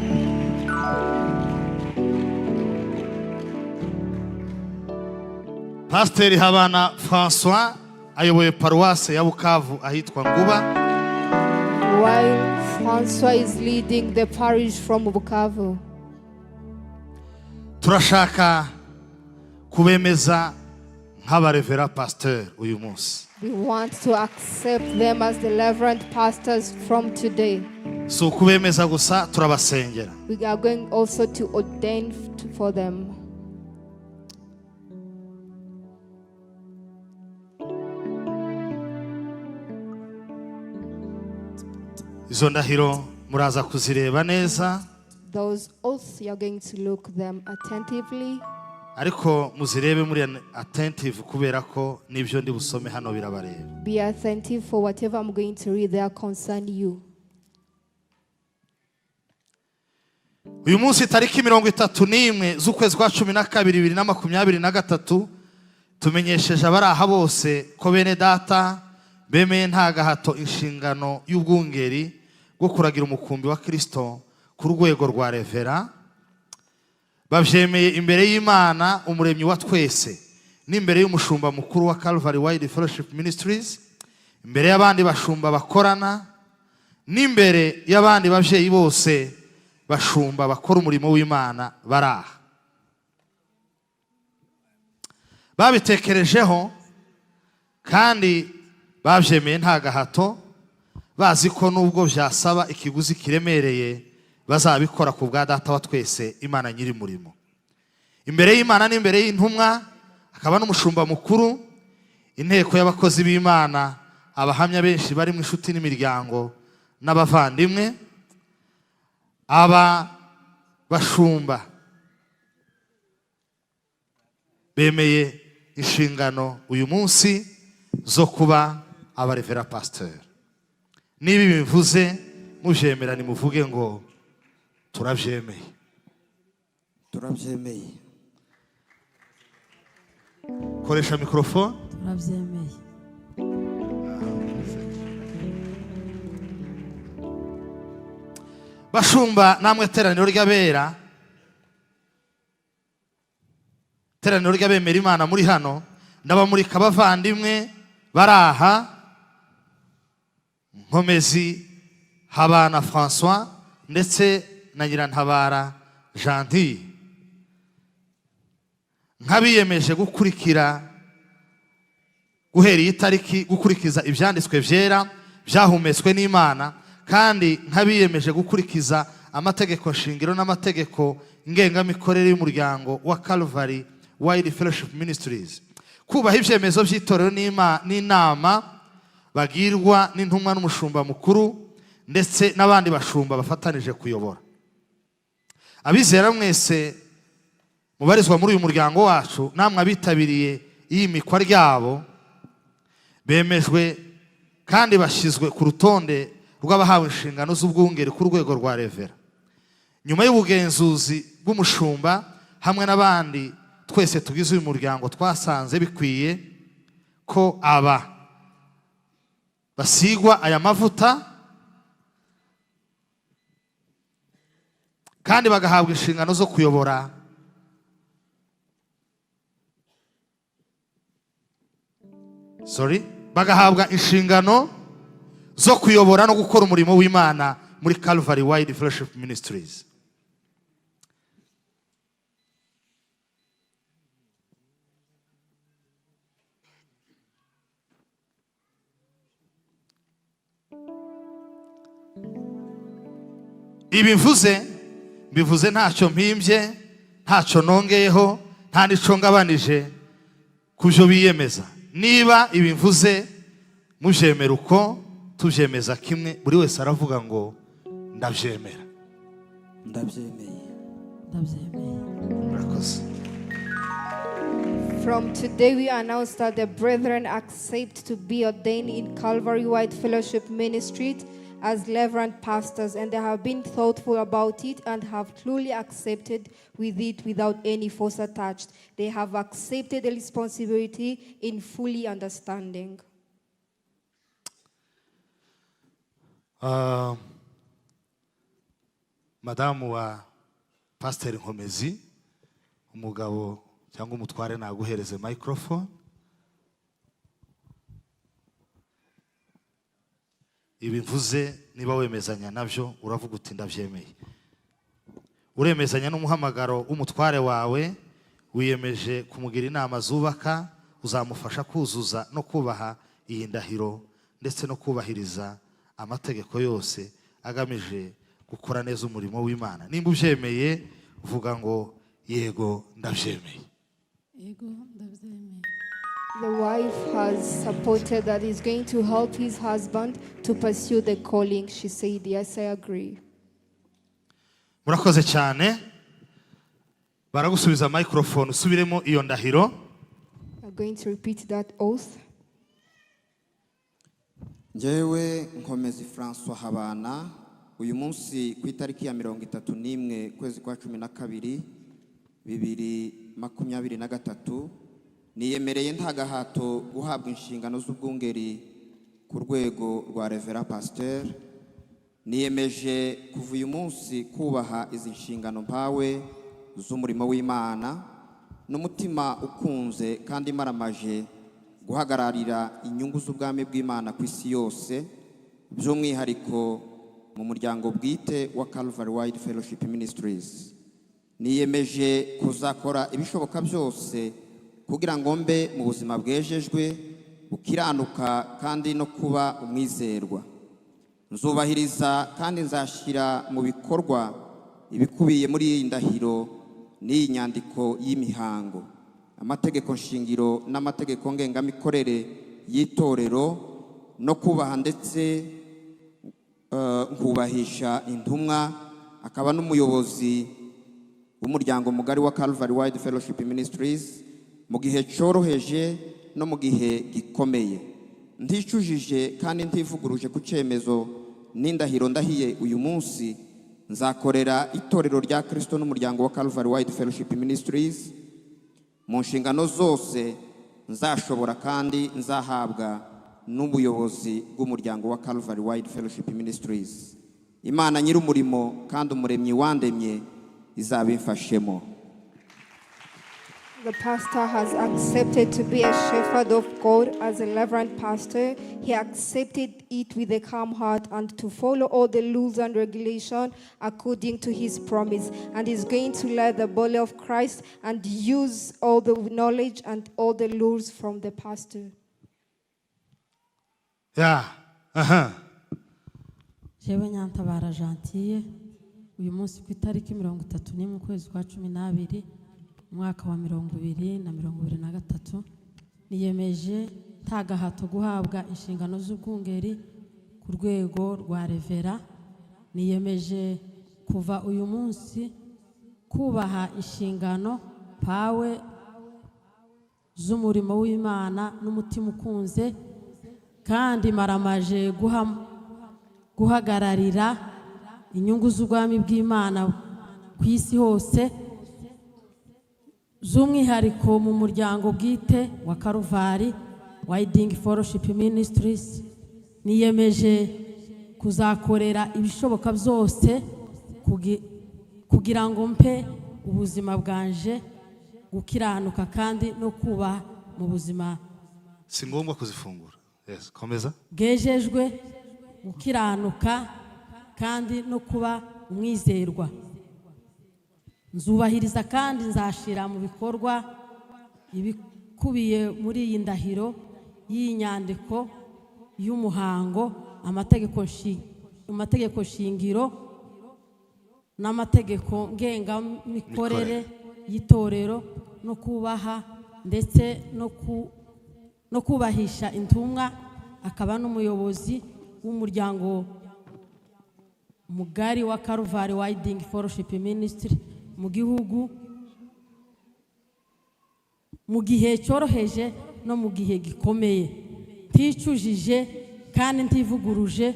Pasiteri Habana Francois ayoboye paruwasi ya Bukavu ahitwa Nguba.
While Francois is leading the parish from Bukavu.
Turashaka kubemeza nk'abarevera pasiteri uyu munsi.
We want to accept them as the reverend pastors from today.
Si ukubemeza gusa, turabasengera.
We are going also to ordain for them.
Izo ndahiro muraza kuzireba neza.
Those oaths, you are going to look them attentively.
Ariko muzirebe muri attentive kubera ko n'ibyo ndi busome hano birabareba.
Be attentive for whatever I'm going to read there concern you.
Uyu munsi tariki 31 z'ukwezi kwa 12 2023, tumenyesheje abari aha bose ko bene data bemeye nta gahato inshingano y'ubwungeri bwo kuragira umukumbi wa Kirisito ku rwego rwa revera. Babyemeye imbere y'Imana umuremyi wa twese n'imbere y'umushumba mukuru wa Calvary Wide Fellowship Ministries, imbere y'abandi bashumba bakorana n'imbere y'abandi babyeyi bose bashumba bakora umurimo w'Imana bari aha. Babitekerejeho kandi babyemeye nta gahato, bazi ko nubwo byasaba ikiguzi kiremereye bazabikora ku bwa Data wa twese Imana nyiri murimo. Imbere y'Imana n'imbere y'intumwa akaba n'umushumba mukuru, inteko y'abakozi b'Imana, abahamya benshi bari mu inshuti n'imiryango n'abavandimwe, aba bashumba bemeye inshingano uyu munsi zo kuba abarevera pasiteri. Niba ibi bivuze mubyemera, nimuvuge ngo turabyemeye.
Turabyemeye.
Koresha mikorofone.
Turabyemeye.
Bashumba namwe teraniro ry'abera, teraniro ry'abemera Imana muri hano, ndabamurika abavandimwe bari aha: Nkomezi Habana Francois ndetse na Nyirantabara Gentille, nk'abiyemeje gukurikira guhera iyi tariki gukurikiza ibyanditswe byera byahumetswe n'Imana, kandi nk'abiyemeje gukurikiza amategeko shingiro n'amategeko ngengamikorere y'umuryango wa Calvary Wide Fellowship Ministries, kubaha ibyemezo by'itorero n'inama bagirwa n'intumwa n'umushumba mukuru ndetse n'abandi bashumba bafatanije kuyobora. Abizera mwese mubarizwa muri uyu muryango wacu namwe abitabiriye iyimikwa ryabo, bemejwe kandi bashyizwe ku rutonde rw'abahawe inshingano z'ubwungeri ku rwego rwa revera. Nyuma y'ubugenzuzi bw'umushumba hamwe n'abandi twese tugize uyu muryango, twasanze bikwiye ko aba basigwa aya mavuta kandi bagahabwa inshingano zo kuyobora sorry, bagahabwa inshingano zo kuyobora no gukora umurimo w'Imana muri Calvary Wide Fellowship Ministries. Ibi mvuze, mbivuze ntacyo mpimbye, ntacyo nongeyeho, nta n'ico ngabanije ku byo biyemeza. Niba ibi mvuze mubyemera uko tubyemeza kimwe, buri wese aravuga ngo ndabyemera.
Ndabyemeye.
Ndabyemeye.
Murakoze.
From today, we announce that the brethren accept to be ordained in Calvary Wide Fellowship Ministry as reverend pastors, and they have been thoughtful about it and have truly accepted with it without any force attached. They have accepted the responsibility in fully understanding.
Ah, madamu wa Pasiteri Nkomezi, umugabo cyangwa umutware naguhereze microphone. Ibi mvuze, niba wemezanya nabyo, uravuga uti ndabyemeye. Uremezanya n'umuhamagaro w'umutware wawe, wiyemeje kumugira inama zubaka, uzamufasha kuzuza no kubaha iyi ndahiro ndetse no kubahiriza amategeko yose agamije gukora neza umurimo w'Imana. Nimba ubyemeye, uvuga ngo yego, ndabyemeye.
Yego, ndabyemeye.
The wife has supported that he's going to help his husband to pursue the calling. She said, "Yes, I agree."
Murakoze cyane. Baragusubiza microphone, usubiremo iyo ndahiro.
I'm going to repeat that oath.
Njyewe Nkomezi Francois Habana, uyu munsi ku itariki ya 31 kwezi kwa 12 2023, niyemereye nta gahato guhabwa inshingano z'ubwungeri ku rwego rwa Reverend Pasteur. Niyemeje kuva uyu munsi kubaha izi nshingano mpawe z'umurimo w'Imana n'umutima ukunze kandi maramaje guhagararira inyungu z'ubwami bw'Imana ku isi yose, by'umwihariko mu muryango bwite wa Calvary Wide Fellowship Ministries. Niyemeje kuzakora ibishoboka byose kugira ngo mbe mu buzima bwejejwe, bukiranuka kandi no kuba umwizerwa. Nzubahiriza kandi nzashyira mu bikorwa ibikubiye muri iyi ndahiro n'iyi nyandiko y'imihango, amategeko nshingiro n'amategeko ngengamikorere y'itorero, no kubaha ndetse nkubahisha intumwa akaba n'umuyobozi w'umuryango mugari wa Calvary Wide Fellowship Ministries mu gihe cyoroheje no mu gihe gikomeye. Nticujije kandi ntivuguruje ku cyemezo n'indahiro ndahiye uyu munsi, nzakorera itorero rya Kristo n'umuryango wa Calvary Wide Fellowship Ministries mu nshingano zose nzashobora kandi nzahabwa n'ubuyobozi bw'umuryango wa Calvary Wide Fellowship Ministries. Imana nyir'umurimo kandi umuremyi wandemye izabimfashemo.
The pastor has accepted to be a shepherd of God as a reverend pastor. He accepted it with a calm heart and to follow all the rules and regulation according to his promise. And he's going to lead the body of Christ and use all the knowledge and all the rules from the pastor.
Ya aha.
Jewe Nyantabara Gentille, uyu munsi ku itariki 31 ukwezi kwa 12 umwaka wa 2023, niyemeje nta gahato guhabwa inshingano z'ubwungeri ku rwego rwa Reverend. Niyemeje kuva uyu munsi kubaha inshingano mpawe z'umurimo w'Imana n'umutima ukunze kandi maramaje guhagararira inyungu z'ubwami bw'Imana. ku isi hose, z'umwihariko mu muryango bwite wa Karuvari Wayidingi Fellowship Ministries. Niyemeje kuzakorera ibishoboka byose kugira ngo mpe ubuzima bwanje gukiranuka kandi no kuba mu buzima.
Si ngombwa kuzifungura. Yes, komeza.
Bwejejwe gukiranuka kandi no kuba umwizerwa. Nzubahiriza kandi nzashyira mu bikorwa ibikubiye muri iyi ndahiro y'iyi nyandiko y'umuhango, amategeko shingiro n'amategeko ngengamikorere y'itorero, no kubaha ndetse no kubahisha intumwa akaba n'umuyobozi w'umuryango mugari wa Calvary Winding Fellowship Ministry mu gihugu, mu gihe cyoroheje no mu gihe gikomeye, nticujije kandi ntivuguruje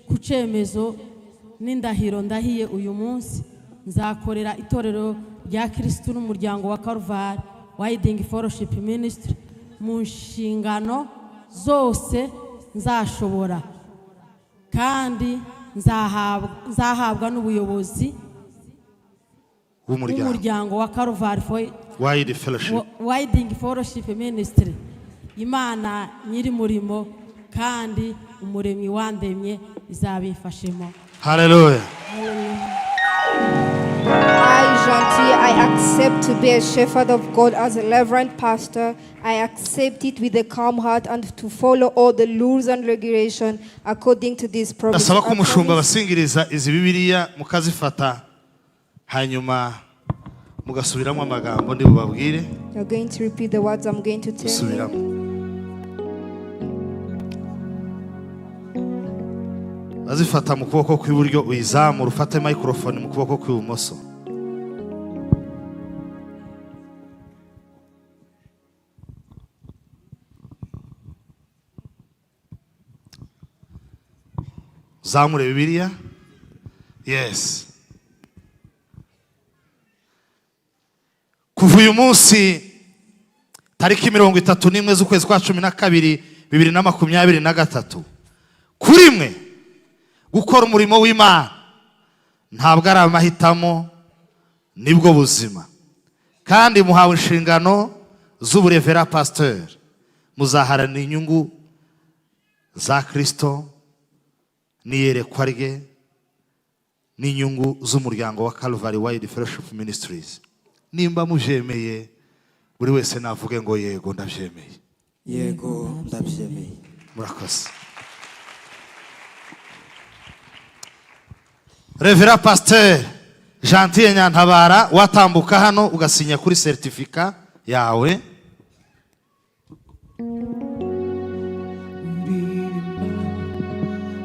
ku cyemezo n'indahiro ndahiye uyu munsi. Nzakorera itorero rya Kirisitu n'umuryango wa Calvary Winding Fellowship Ministry mu nshingano zose nzashobora kandi nzahabwa n'ubuyobozi
w'umuryango
w'umuryango wa Calvary
Wide Fellowship
Winding Fellowship Ministry. Imana nyir'umurimo kandi umuremyi wandemye izabifashemo.
Haleluya.
I, Gentil, I accept to be a shepherd of God as a reverend pastor. I accept it with a calm heart and to follow all the rules and regulation according to this promise.
Ndasaba ko
I
umushumba
promise.
basingiriza izi Bibiliya mukazifata, hanyuma mugasubiramo amagambo ndi bubabwire.
You're going to repeat the words I'm going to tell you.
Gusubiramo, bazifata mu kuboko kw'iburyo, uyizamura, ufate microphone mu kuboko kw'ibumoso. Zamure Bibiliya. Yes. Kuva uyu munsi, tariki 31 z'ukwezi kwa 12 2023, kuri mwe gukora umurimo w'Imana ntabwo ari amahitamo, nibwo buzima, kandi muhawe inshingano z'uburevera pasiteri. Muzaharanira inyungu za Kirisito n'iyerekwa rye n'inyungu z'umuryango wa Calvary Wide Fellowship Ministries. Nimba mubyemeye, buri wese navuge ngo: "Yego, ndabyemeye."
Yego, ndabyemeye.
Murakoze. Reverend Pasteur Gentille Nyantabara, watambuka hano ugasinya kuri certificat yawe.
Ndirimba,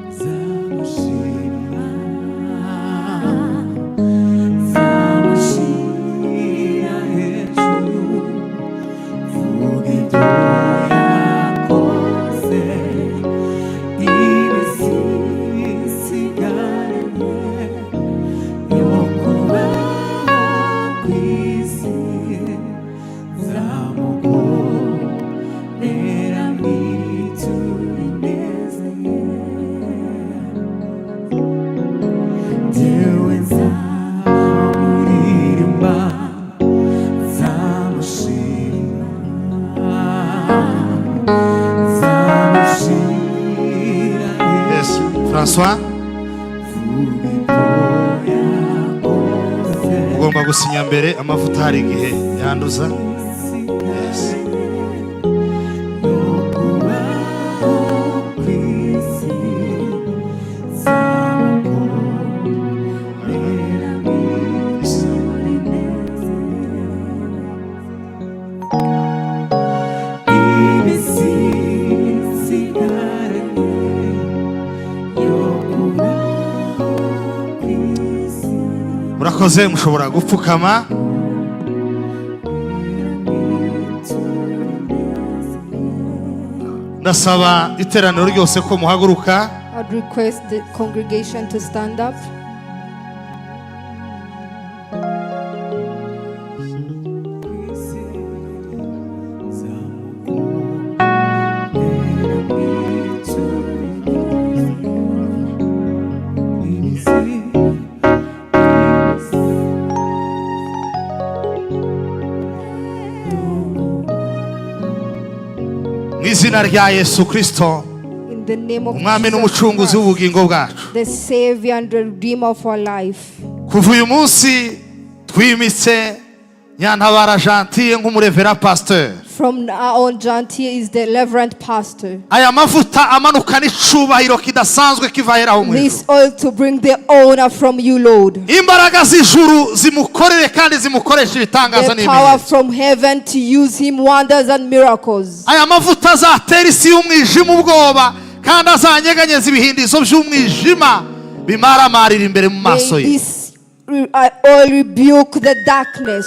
nzamushima, nzamushyira hejuru, vuga ibyo yakoze, iminsi isigaranye yo kubaho ku isi, nzamukorera mwiture ineza ye. Jyewe nzamuririmba, nzamushima, nzamushyira
Yes, François.
vuga ibyo yakoze.
Ugomba gusinya mbere, amavuta hari igihe yanduza. Yes.
Yo kubaho ku isi, nzamukorera mwiture ineza ye. Iminsi isigaranye yo kubaho ku isi.
Murakoze, mushobora gupfukama. Ndasaba iteraniro ryose ko muhaguruka.
I'd request the congregation to stand up.
Izina rya Yesu Kristo,
In the name of
umwami
Jesus
n'umucunguzi
Christ,
w'ubugingo bwacu,
the Savior and the Redeemer of our life.
Kuva uyu munsi twimitse Nyantabara Gentille nk'umurevera pasteur.
From now on, Gentille is the Reverend Pastor.
Aya mavuta amanuka n'icubahiro kidasanzwe kiva aheraho mu ijuru,
This oil to bring the honor from you, Lord.
Imbaraga z'ijuru zimukorere kandi zimukoresha ibitangaza
The power
n'ibimenyetso.
From heaven to use him wonders and miracles.
Aya mavuta azatera isi y'umwijima ubwoba kandi azanyeganyeza ibihindizo by'umwijima bimaramarira imbere mu maso
May
ye.
this oil rebuke the darkness.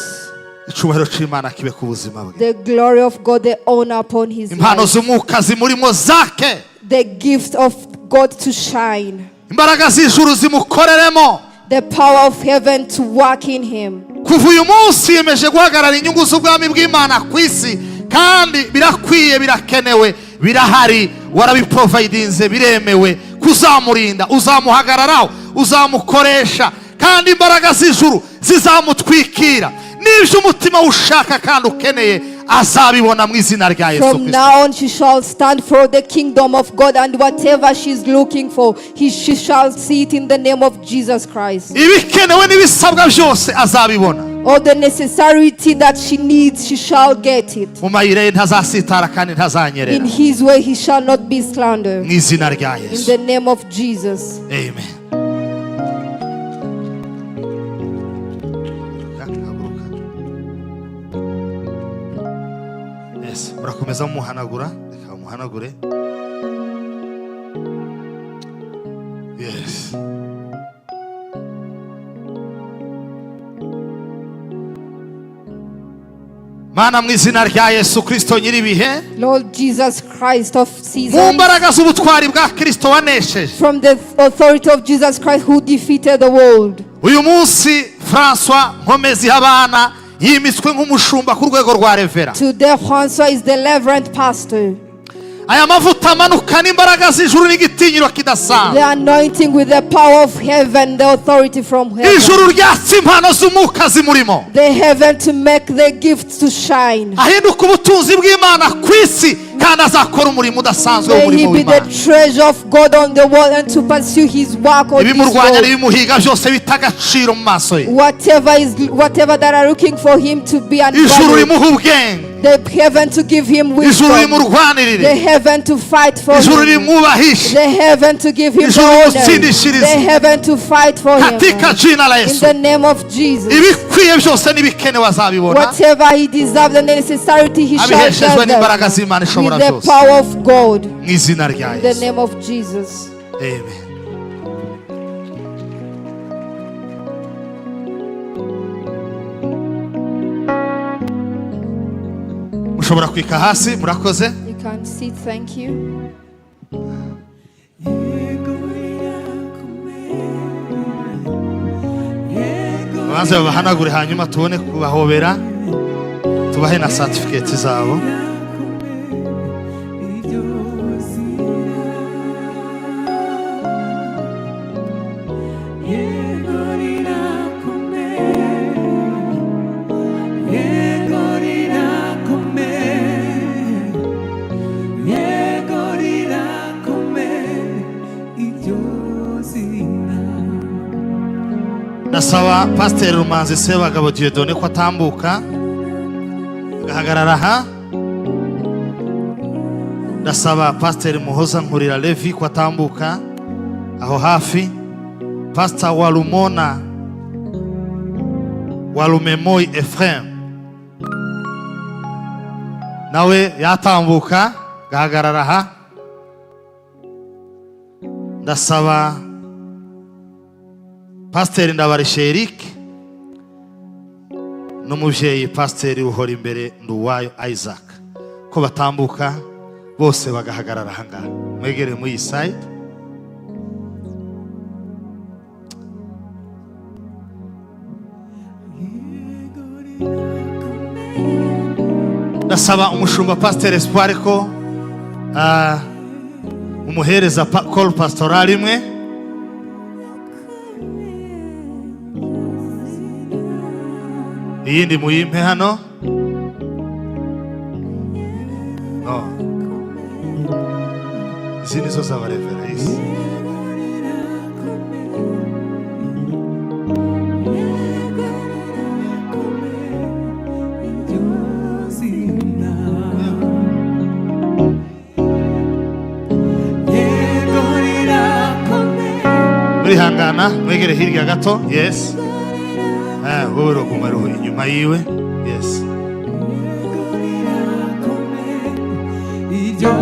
Icyubahiro cy'Imana kibe ku buzima bwe.
The glory of God, the honor upon his
Impano
life.
z'umwuka zimurimo zake.
The gift of God to shine.
Imbaraga z'ijuru zimukoreremo.
The power of heaven to work in him.
Kuva uyu munsi yemeje guhagarara inyungu z'ubwami bw'Imana ku isi, kandi birakwiye, birakenewe, birahari, warabiprovidinze, biremewe kuzamurinda, uzamuhagararaho, uzamukoresha, kandi imbaraga z'ijuru zizamutwikira n'ibyo umutima ushaka kandi ukeneye azabibona mu izina rya Yesu
From
Kristo.
now on, she shall stand for the kingdom of God, and whatever she's looking for, she shall see it in the name of Jesus Christ.
Ibikenewe n'ibisabwa byose azabibona.
All the necessity that she needs, she shall get it.
Mu mayira ye ntazasitara kandi ntazanyerera.
In his way, he shall not be slandered.
Mu izina rya
In
Yesu.
the name of Jesus.
Amen. Haguruka. Yes, murakomeza mumuhanagura, reka muhanagure. Yes. Mana, mu izina rya Yesu Kristo nyir'ibihe,
Lord Jesus Christ of
mu
seasons,
mbaraga z'ubutwari bwa Kristo wanesheje,
from the authority of Jesus Christ who defeated the world.
Uyu munsi Francois Nkomezi Habana yimitswe nk'umushumba ku rwego rwa revera.
Today, Francois is the Reverend Pastor.
Aya mavuta amanuka n'imbaraga z'ijuru n'igitinyiro kidasanzwe,
The anointing with the power of heaven, the authority from heaven.
Ijuru ryatse impano z'umwuka zimurimo,
The heaven to make the gifts to shine.
Ahinduka ubutunzi bw'Imana ku isi kandi azakora umurimo udasanzwe
May he
w'umurimo
be the
w'Imana.
Treasure of God on the world and to pursue his work on this
Ibimurwanya
world.
n'ibimuhiga byose bita agaciro mu maso ye.
Whatever that are looking for him to be
Ijuru
unvalued,
rimuha ubwenge.
The heaven to give him
Ijuru
wisdom, the
rimurwanirire.
Heaven to fight for
Ijuru
him,
rimwubahishe.
The heaven to give him the
Ijuru
honor,
rimutsindishirize.
The heaven to fight for him.
Katika jina la
In
Yesu,
the name of Jesus.
Ibikwiye byose n'ibikenewe azabibona,
Whatever he deserves and the necessity, he shall
abiheshejwe
get
n'imbaraga
them
z'Imana ishobora
with the
byose,
power of God.
Mu izina rya
In the
Yesu.
name of Jesus.
Amen. Mushobora kwika hasi, murakoze.
You can sit, thank you.
Yego irakomeye, yego.
Babanze babahanagure hanyuma tubone kubahobera, tubahe na certificate zabo.
Iryo zina, yego rirakomeye, yego rirakomeye, yego rirakomeye iryo zina.
Ndasaba Pasiteri Rumanzi Sebagabo Dieudonné ko atambuka agahagarara aha. Ndasaba Pasiteri Muhoza Nkurira Levi ko atambuka aho hafi. Pasita Walumona Walumemoi Ephraim nawe yatambuka agahagarara aha. Ndasaba Pasiteri Ndabarishe Eric n'umubyeyi Pasiteri uhora imbere Nduwayo Isaac ko batambuka bose bagahagarara aha ngaha, mwegere muri iyi side.
Yego rirakomeye.
Ndasaba umushumba Pasiteri Espoir ko umuhereza call pastoral imwe. Iyindi muyimpe hano. No. Izi nizo z'abarevera, yes.
Yego rirakomeye, yego rirakomeye, iryo zina. Yego rirakomeye.
Murihangana, mwegere hirya gato. Yes. Wowe uraguma ruhu inyuma yiwe. Yes.
Yego rirakomeye, iryo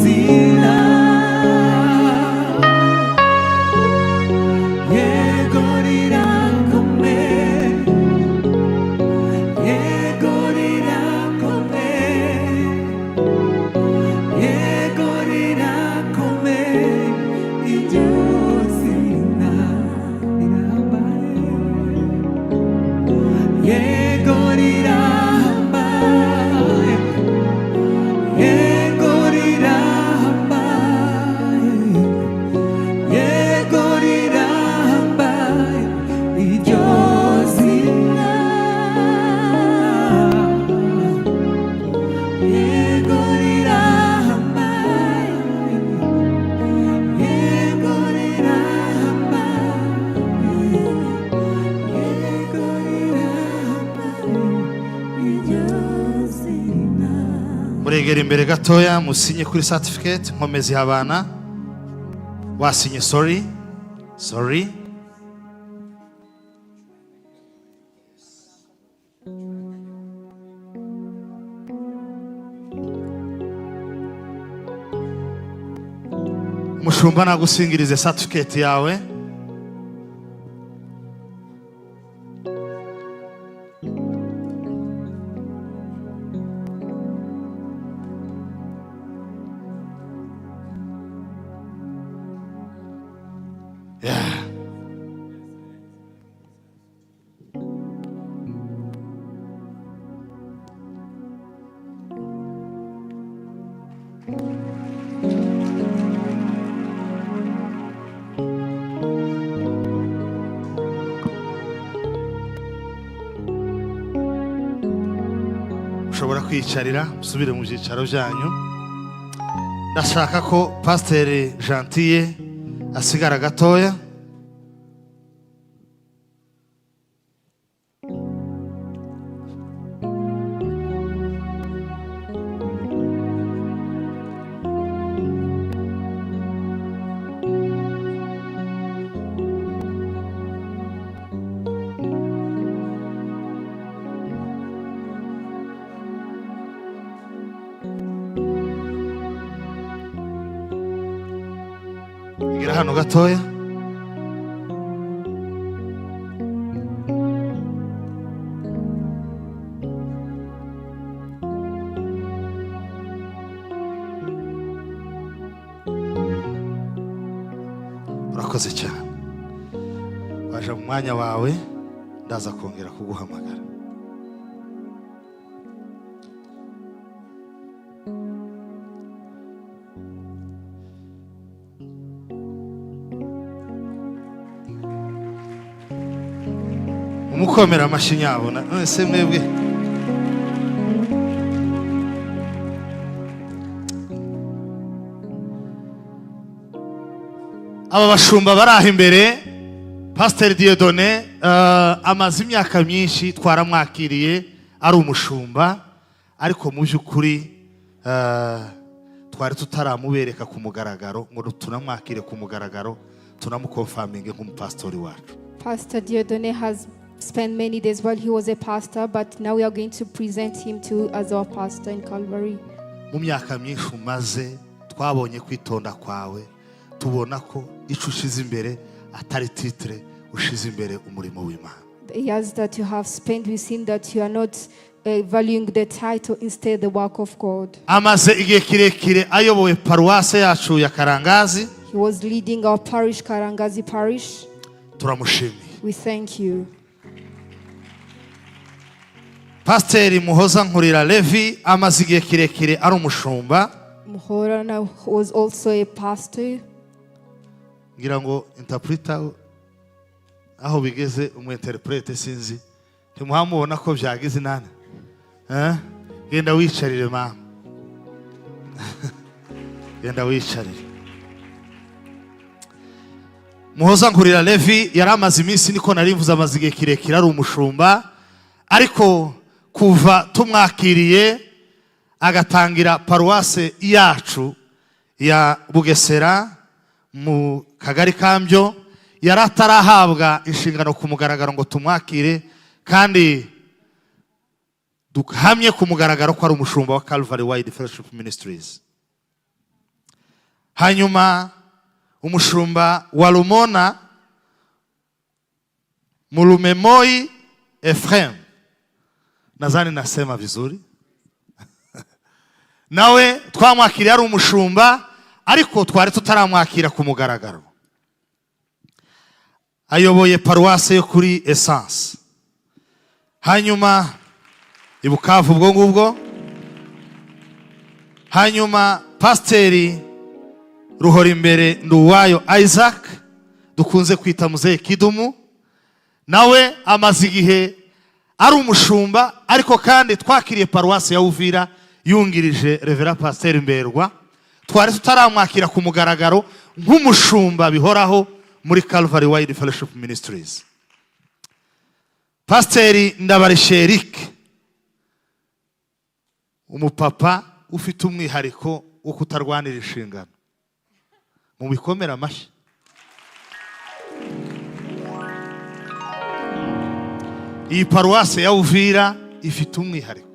zina. Yego rirakomeye, yego rirakomeye, yego rirakomeye, iryo zina rirahambaye. Yego rirahambaye, yego rirahambaye, yego rirahambaye, iryo zina. Yego rirahambaye, yego rirahambaye, yego rirahambaye, iryo zina.
Muregera imbere gatoya, musinye kuri certificate. Nkomezi habana, wasinye. Sorry, sorry. Umushumba nagusingirize certificate yawe. Yeah. Ushobora kwiyicarira, musubire mu byicaro byanyu. Ndashaka ko Pasiteri Gentille asigara gatoya. Gira hano gatoya. Urakoze cyane, waje mu mwanya wawe, ndaza kongera kuguhamagara. Umukomera amashyi nyabona. None se mwebwe, aba bashumba bari aho imbere, Pasiteri Dieudonné amaze imyaka myinshi twaramwakiriye ari umushumba, ariko mu by'ukuri twari tutaramubereka ku mugaragaro ngo tunamwakire ku mugaragaro, tunamuconfirminge nk'umupasitori wacu.
Pastor Dieudonné has spent many days while he was a pastor, but now we are going to present him to as our pastor in Calvary.
Mu myaka myinshi umaze, twabonye kwitonda kwawe, tubona ko icyo ushize imbere atari titre, ushize imbere umurimo w'Imana.
The years that you have spent, we've seen that you are not valuing the title, instead the work of God.
Amaze igihe kirekire ayoboye paruwase yacu ya Karangazi.
He was leading our parish, Karangazi Parish.
Turamushimiye.
We thank you.
Pasiteri Muhoza Nkurira Levi amaze igihe kirekire ari umushumba.
Muhorana was also a pastor.
Ngira ngo interpreter, aho bigeze umu interprète, sinzi, ntimuhamubona ko byagize inani. Eh? Genda wicarire mama. Genda wicarire. Muhoza Nkurira Levi yari amaze iminsi, niko nari mvuze, amaze igihe kirekire ari umushumba, ariko kuva tumwakiriye agatangira paruwase yacu ya Bugesera mu kagari kambyo, yari atarahabwa inshingano ku mugaragaro ngo tumwakire kandi duhamye ku mugaragaro ko ari umushumba wa Calvary Wide Fellowship Ministries. Hanyuma umushumba wa Lumona, Mulumemoi Ephraim, nadhani nasema vizuri, nawe twamwakiriye ari umushumba, ariko twari tutaramwakira ku mugaragaro. Ayoboye paruwase yo kuri Essence, hanyuma i Bukavu ubwo ngubwo. Hanyuma Pasiteri Ruhora Imbere Nduwayo Isaac, dukunze kwita Muzehe Kidumu, nawe amaze igihe ari umushumba, ariko kandi twakiriye paruwasi ya Uvira yungirije Reverend Pasiteri Mberwa. Twari tutaramwakira ku mugaragaro nk'umushumba bihoraho muri Calvary Wide Fellowship Ministries. Pasiteri Ndabarishe Eric, umupapa ufite umwihariko wo kutarwanira inshingano, mu bikomere amashyi. Iyi paruwase ya Uvira ifite umwihariko,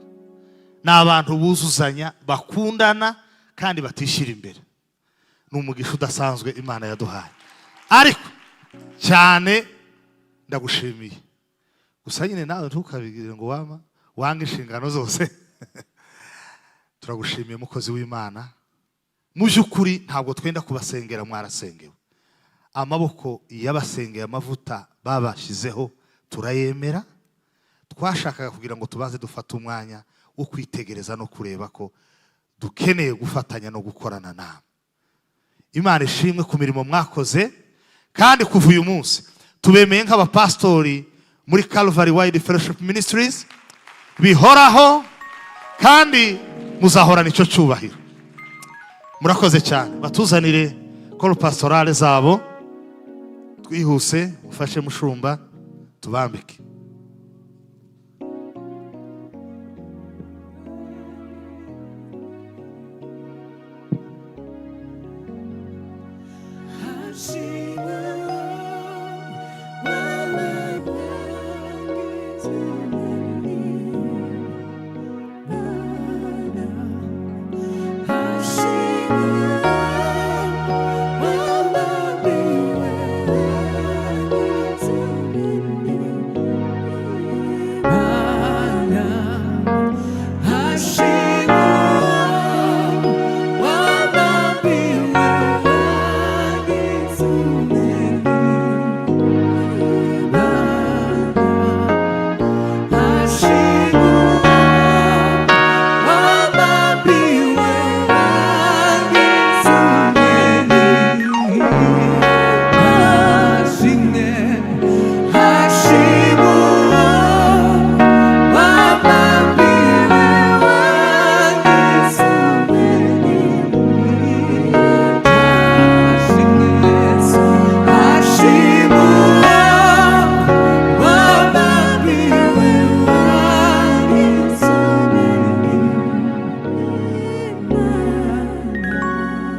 ni abantu buzuzanya, bakundana kandi batishyira imbere. Ni umugisha udasanzwe Imana yaduhaye. Ariko cyane ndagushimiye gusa nyine, nawe ntukabigire ngo wama wange inshingano zose. Turagushimiye, mukozi w'Imana. Mu by'ukuri ntabwo twenda kubasengera, mwarasengewe. Amaboko y'abasengeye, amavuta babashyizeho turayemera. Twashakaga kugira ngo tubanze dufate umwanya wo kwitegereza no kureba ko dukeneye gufatanya no gukorana namwe. Imana ishimwe ku mirimo mwakoze, kandi kuva uyu munsi tubemeye nk'abapasitori muri Calvary Wide Fellowship Ministries bihoraho, kandi muzahorana icyo cyubahiro. Murakoze cyane. Batuzanire col pastorale zabo twihuse. Ufashe mushumba, tubambike.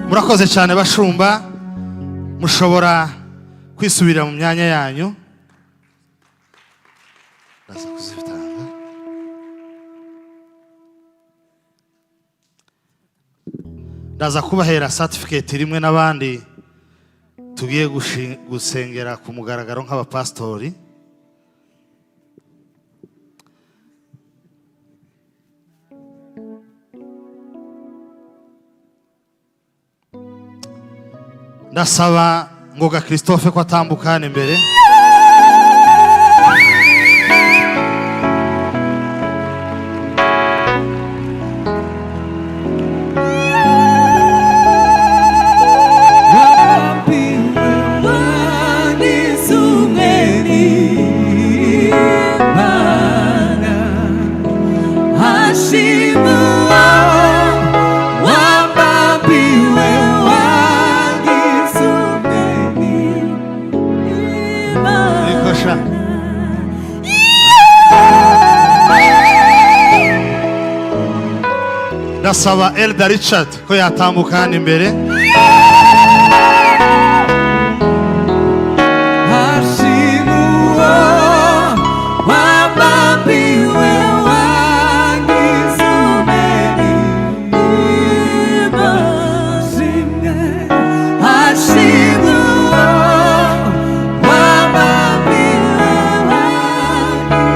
Murakoze cyane bashumba, mushobora kwisubirira mu myanya yanyu. Ndaza kuzitanga. Ndaza kubahera certificate rimwe n'abandi tugiye gusengera ku mugaragaro nk'abapasitori. Ndasaba Ngoga Christophe ko atambuka hano imbere.
Wambiwe.
Umugisha. Ndasaba Elder Richard ko yatambuka hano imbere.
Hashimwa wabambiwe wangizumeni imashimwe. Hashimwa wabambiwe wangizumeni.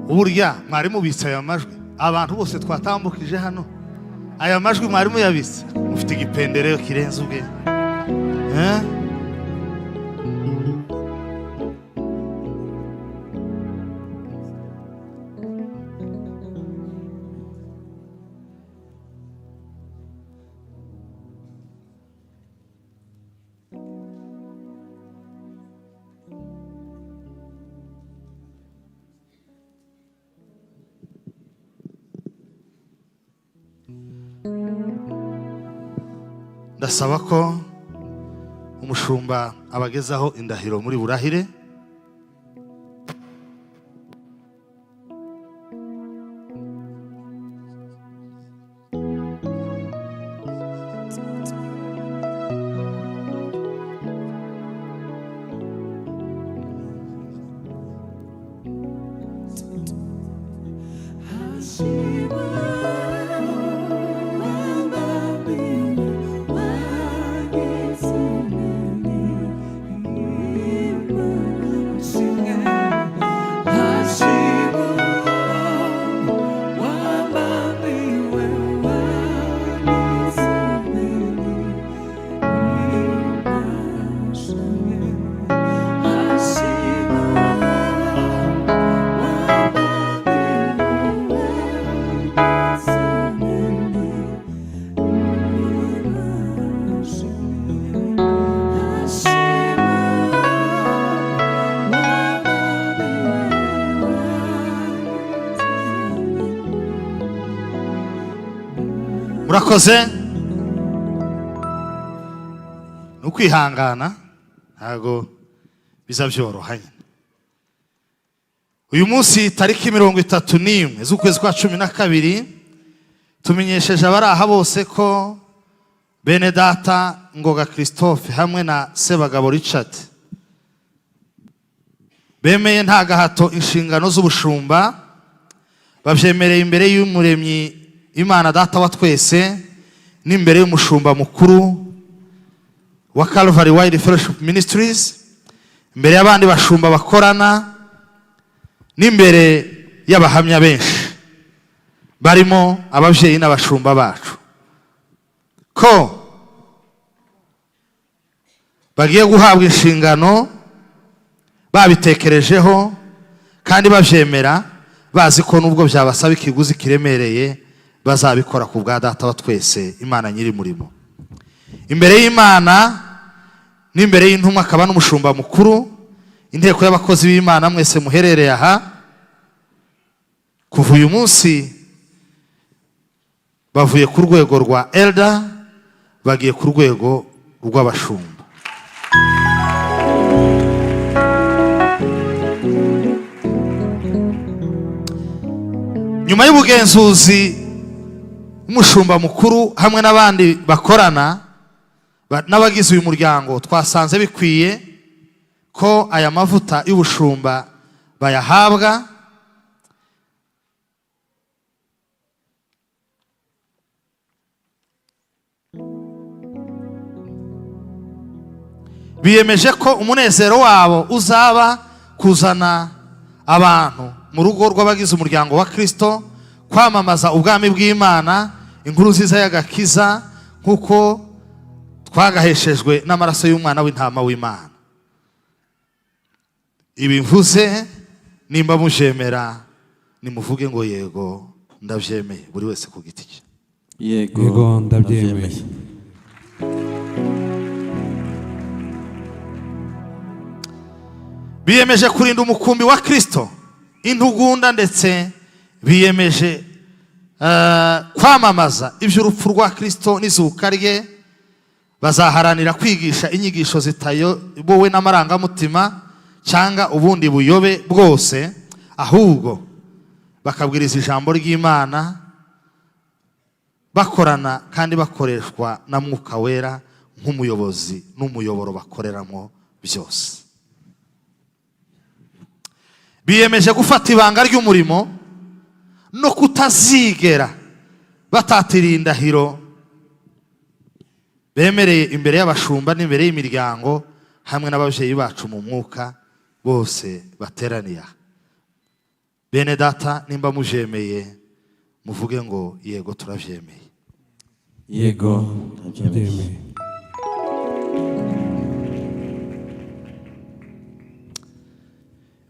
Burya mwari mubitse aya majwi, abantu bose twatambukije hano, aya majwi mwari muyabitse, mufite igipendereo kirenze ubwe, eh? Ndasaba ko umushumba abagezaho indahiro muri burahire. Murakoze. Ni ukwihangana, ntabwo biza byoroha nyine. Uyu munsi tariki 31 z'ukwezi kwa 12, tumenyesheje abari aha bose ko bene data Ngoga Christophe hamwe na Sebagabo Richard bemeye nta gahato inshingano z'ubushumba, babyemereye imbere y'Umuremyi Imana Data wa twese n'imbere y'umushumba mukuru wa Calvary Wide Fellowship Ministries, imbere y'abandi bashumba bakorana n'imbere y'abahamya benshi barimo ababyeyi n'abashumba bacu, ko bagiye guhabwa inshingano babitekerejeho kandi babyemera, bazi ko nubwo byabasaba ikiguzi kiremereye bazabikora ku bwa Data wa twese Imana nyiri murimo. Imbere y'Imana n'imbere y'intumwa akaba n'umushumba mukuru, inteko y'abakozi b'Imana mwese muherereye aha, kuva uyu munsi bavuye ku rwego rwa elder bagiye ku rwego rw'abashumba. Nyuma y'ubugenzuzi umushumba mukuru hamwe n'abandi bakorana n'abagize uyu muryango, twasanze bikwiye ko aya mavuta y'ubushumba bayahabwa. Biyemeje ko umunezero wabo uzaba kuzana abantu mu rugo rw'abagize umuryango wa Kristo, kwamamaza ubwami bw'Imana, inkuru nziza y'agakiza nk'uko twagaheshejwe n'amaraso y'umwana w'intama w'Imana. Ibi mvuze nimba mujemera nimuvuge ngo yego ndabyemeye, buri wese ku giti cye.
Yego,
Yego, ndabyemeye.
Biyemeje kurinda umukumbi wa Kristo intugunda ndetse Biyemeje kwamamaza iby'urupfu rwa Kristo n'izuka rye. Bazaharanira kwigisha inyigisho zitayobowe n'amarangamutima cyangwa ubundi buyobe bwose, ahubwo bakabwiriza ijambo ry'Imana bakorana kandi bakoreshwa na Mwuka Wera nk'umuyobozi n'umuyoboro bakoreramo byose. Biyemeje gufata ibanga ry'umurimo no kutazigera batatira indahiro bemereye imbere y'abashumba n'imbere y'imiryango hamwe n'ababyeyi bacu mu mwuka bose bateraniye aha. Bene data, nimba mubyemeye, muvuge ngo: "Yego, turabyemeye."
Yego, ndabyemeye.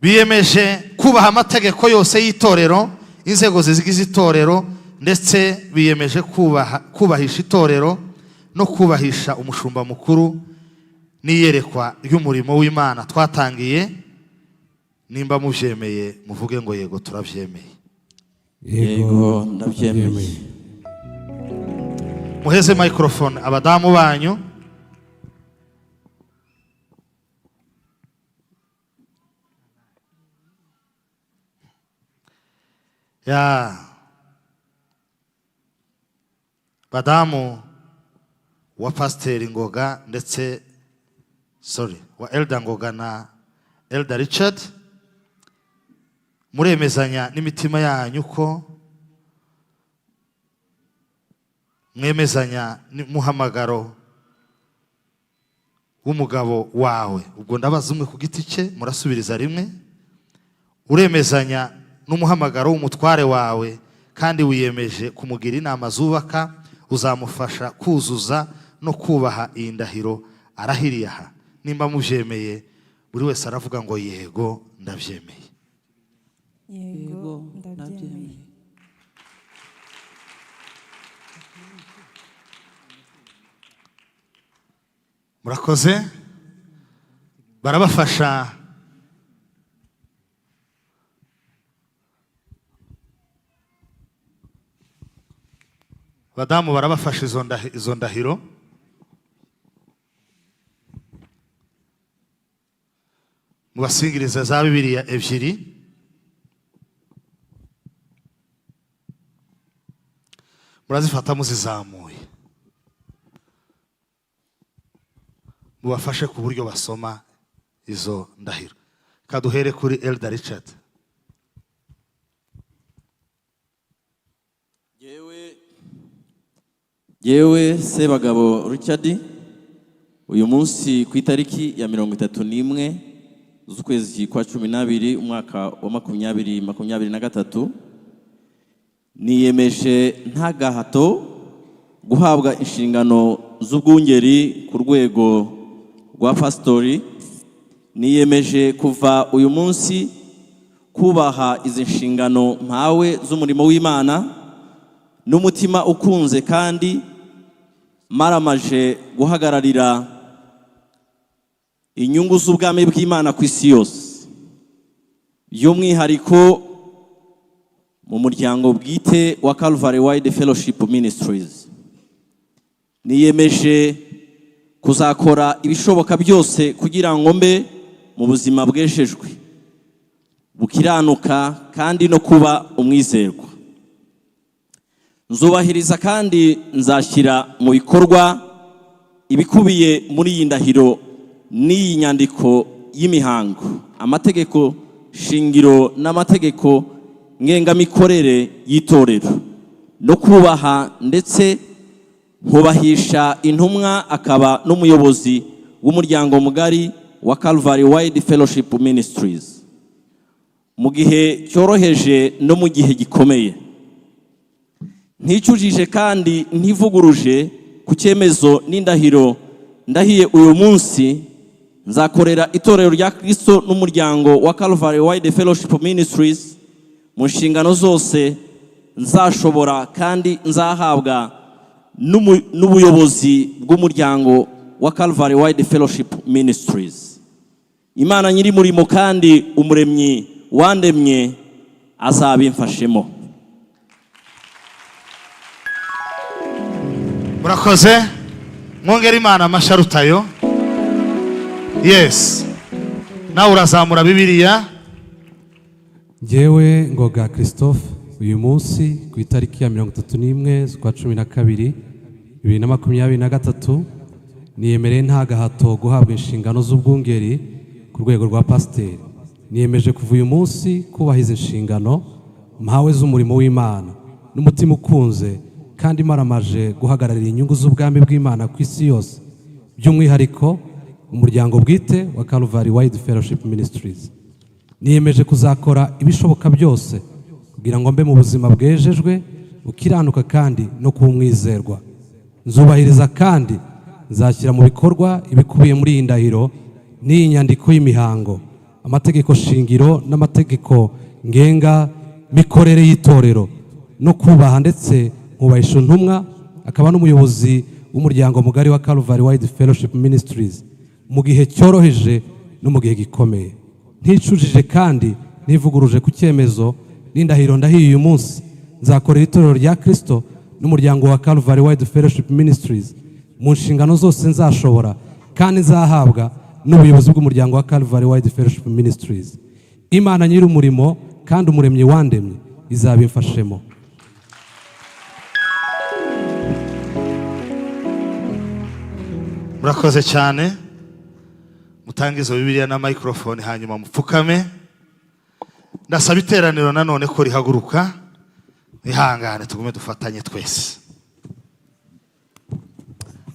Biyemeje kubaha amategeko yose y'itorero, inzego zigize itorero, ndetse biyemeje kubahisha itorero no kubahisha umushumba mukuru n'iyerekwa ry'umurimo w'Imana twatangiye. Nimba mubyemeye, muvuge ngo: "Yego, turabyemeye."
Yego, ndabyemeye.
Muheze microphone abadamu banyu. Ya badamu wa Pasiteri Ngoga ndetse, sorry, wa Elder Ngoga na Elder Richard, muremezanya n'imitima yanyu ko mwemezanya n'umuhamagaro w'umugabo wawe? Ubwo ndabaza umwe ku giti cye, murasubiriza rimwe. Uremezanya n'umuhamagaro w'umutware wawe kandi wiyemeje kumugira inama zubaka, uzamufasha kuzuza no kubaha iyi ndahiro arahiriye aha? Nimba mubyemeye, buri wese aravuga ngo: "Yego, ndabyemeye."
Yego, ndabyemeye.
Murakoze. Barabafasha. Badamu barabafasha izo ndahiro. Mubasingiriza za Bibiliya ebyiri. Murazifata muzizamuye, mubafashe ku buryo basoma izo ndahiro. Kaduhere kuri Elder Richard.
Yewe Sebagabo Richard, uyu munsi ku itariki ya 31 z'ukwezi kwa 12, umwaka wa 2023, niyemeje nta gahato guhabwa inshingano z'ubwungeri ku rwego rwa pasitori. Niyemeje kuva uyu munsi kubaha izi nshingano mpawe z'umurimo w'Imana n'umutima ukunze kandi maramaje guhagararira inyungu z'ubwami bw'Imana ku isi yose, by'umwihariko mu muryango bwite wa Calvary Wide Fellowship Ministries. Niyemeje kuzakora ibishoboka byose kugira ngo mbe mu buzima bwejejwe, bukiranuka kandi no kuba umwizerwa. Nzubahiriza kandi nzashyira mu bikorwa ibikubiye muri iyi ndahiro n'iyi nyandiko y'imihango, amategeko shingiro n'amategeko ngengamikorere y'itorero, no kubaha ndetse nkubahisha intumwa akaba n'umuyobozi w'umuryango mugari wa Calvary Wide Fellowship Ministries mu gihe cyoroheje no mu gihe gikomeye. Nticujije kandi ntivuguruje ku cyemezo n'indahiro ndahiye uyu munsi, nzakorera itorero rya Kristo n'umuryango wa Calvary Wide Fellowship Ministries mu nshingano zose nzashobora kandi nzahabwa n'ubuyobozi bw'umuryango wa Calvary Wide Fellowship Ministries. Imana nyir'umurimo kandi umuremyi wandemye azabimfashemo.
Murakoze, mwongere Imana amashyi arutayo. Yes, nawe urazamura Bibiliya.
Ngewe Ngoga Christophe, uyu munsi ku itariki ya 31 z'ukwa 12 2023, niyemereye nta gahato guhabwa inshingano z'ubwungeri ku rwego rwa pasiteri. Niyemeje kuva uyu munsi kubahiza inshingano mpawe z'umurimo w'Imana n'umutima ukunze kandi maramaje, guhagararira inyungu z'ubwami bw'Imana ku isi yose, by'umwihariko umuryango bwite wa Calvary Wide Fellowship Ministries. Niyemeje kuzakora ibishoboka byose kugira ngo mbe mu buzima bwejejwe, bukiranuka kandi no kuba umwizerwa. Nzubahiriza kandi nzashyira mu bikorwa ibikubiye muri iyi ndahiro n'iyi nyandiko y'imihango, amategeko shingiro n'amategeko ngenga mikorere y'itorero, no kubaha ndetse nkubahisha intumwa akaba n'umuyobozi w'umuryango mugari wa Calvary Wide Fellowship Ministries mu gihe cyoroheje no mu gihe gikomeye. Nticujije kandi ntivuguruje ku cyemezo n'indahiro ndahiye uyu munsi, nzakorera itorero rya Kristo n'umuryango wa Calvary Wide Fellowship Ministries mu nshingano zose nzashobora kandi nzahabwa n'ubuyobozi bw'umuryango wa Calvary Wide Fellowship Ministries. Imana nyir'umurimo kandi umuremyi wandemye izabimfashemo.
Murakoze cyane. Mutange izo Bibiliya na microphone, hanyuma mupfukame. Ndasaba iteraniro nanone ko rihaguruka. Ihangane, tugume dufatanye twese.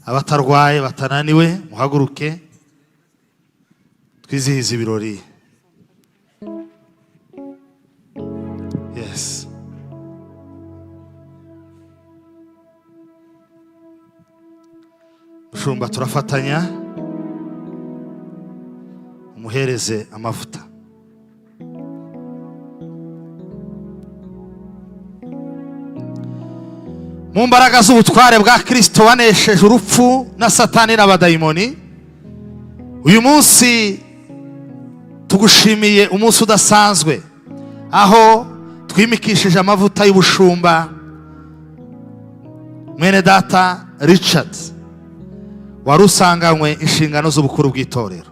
Abatarwaye, batananiwe, muhaguruke twizihize ibirori. Yes, mushumba, turafatanya, umuhereze amavuta. Mu mbaraga z'ubutware bwa Kirisito wanesheje urupfu na Satani n'abadayimoni, uyu munsi tugushimiye umunsi udasanzwe aho twimikishije amavuta y'ubushumba mwene data Richard wari usanganywe inshingano z'ubukuru bw'itorero.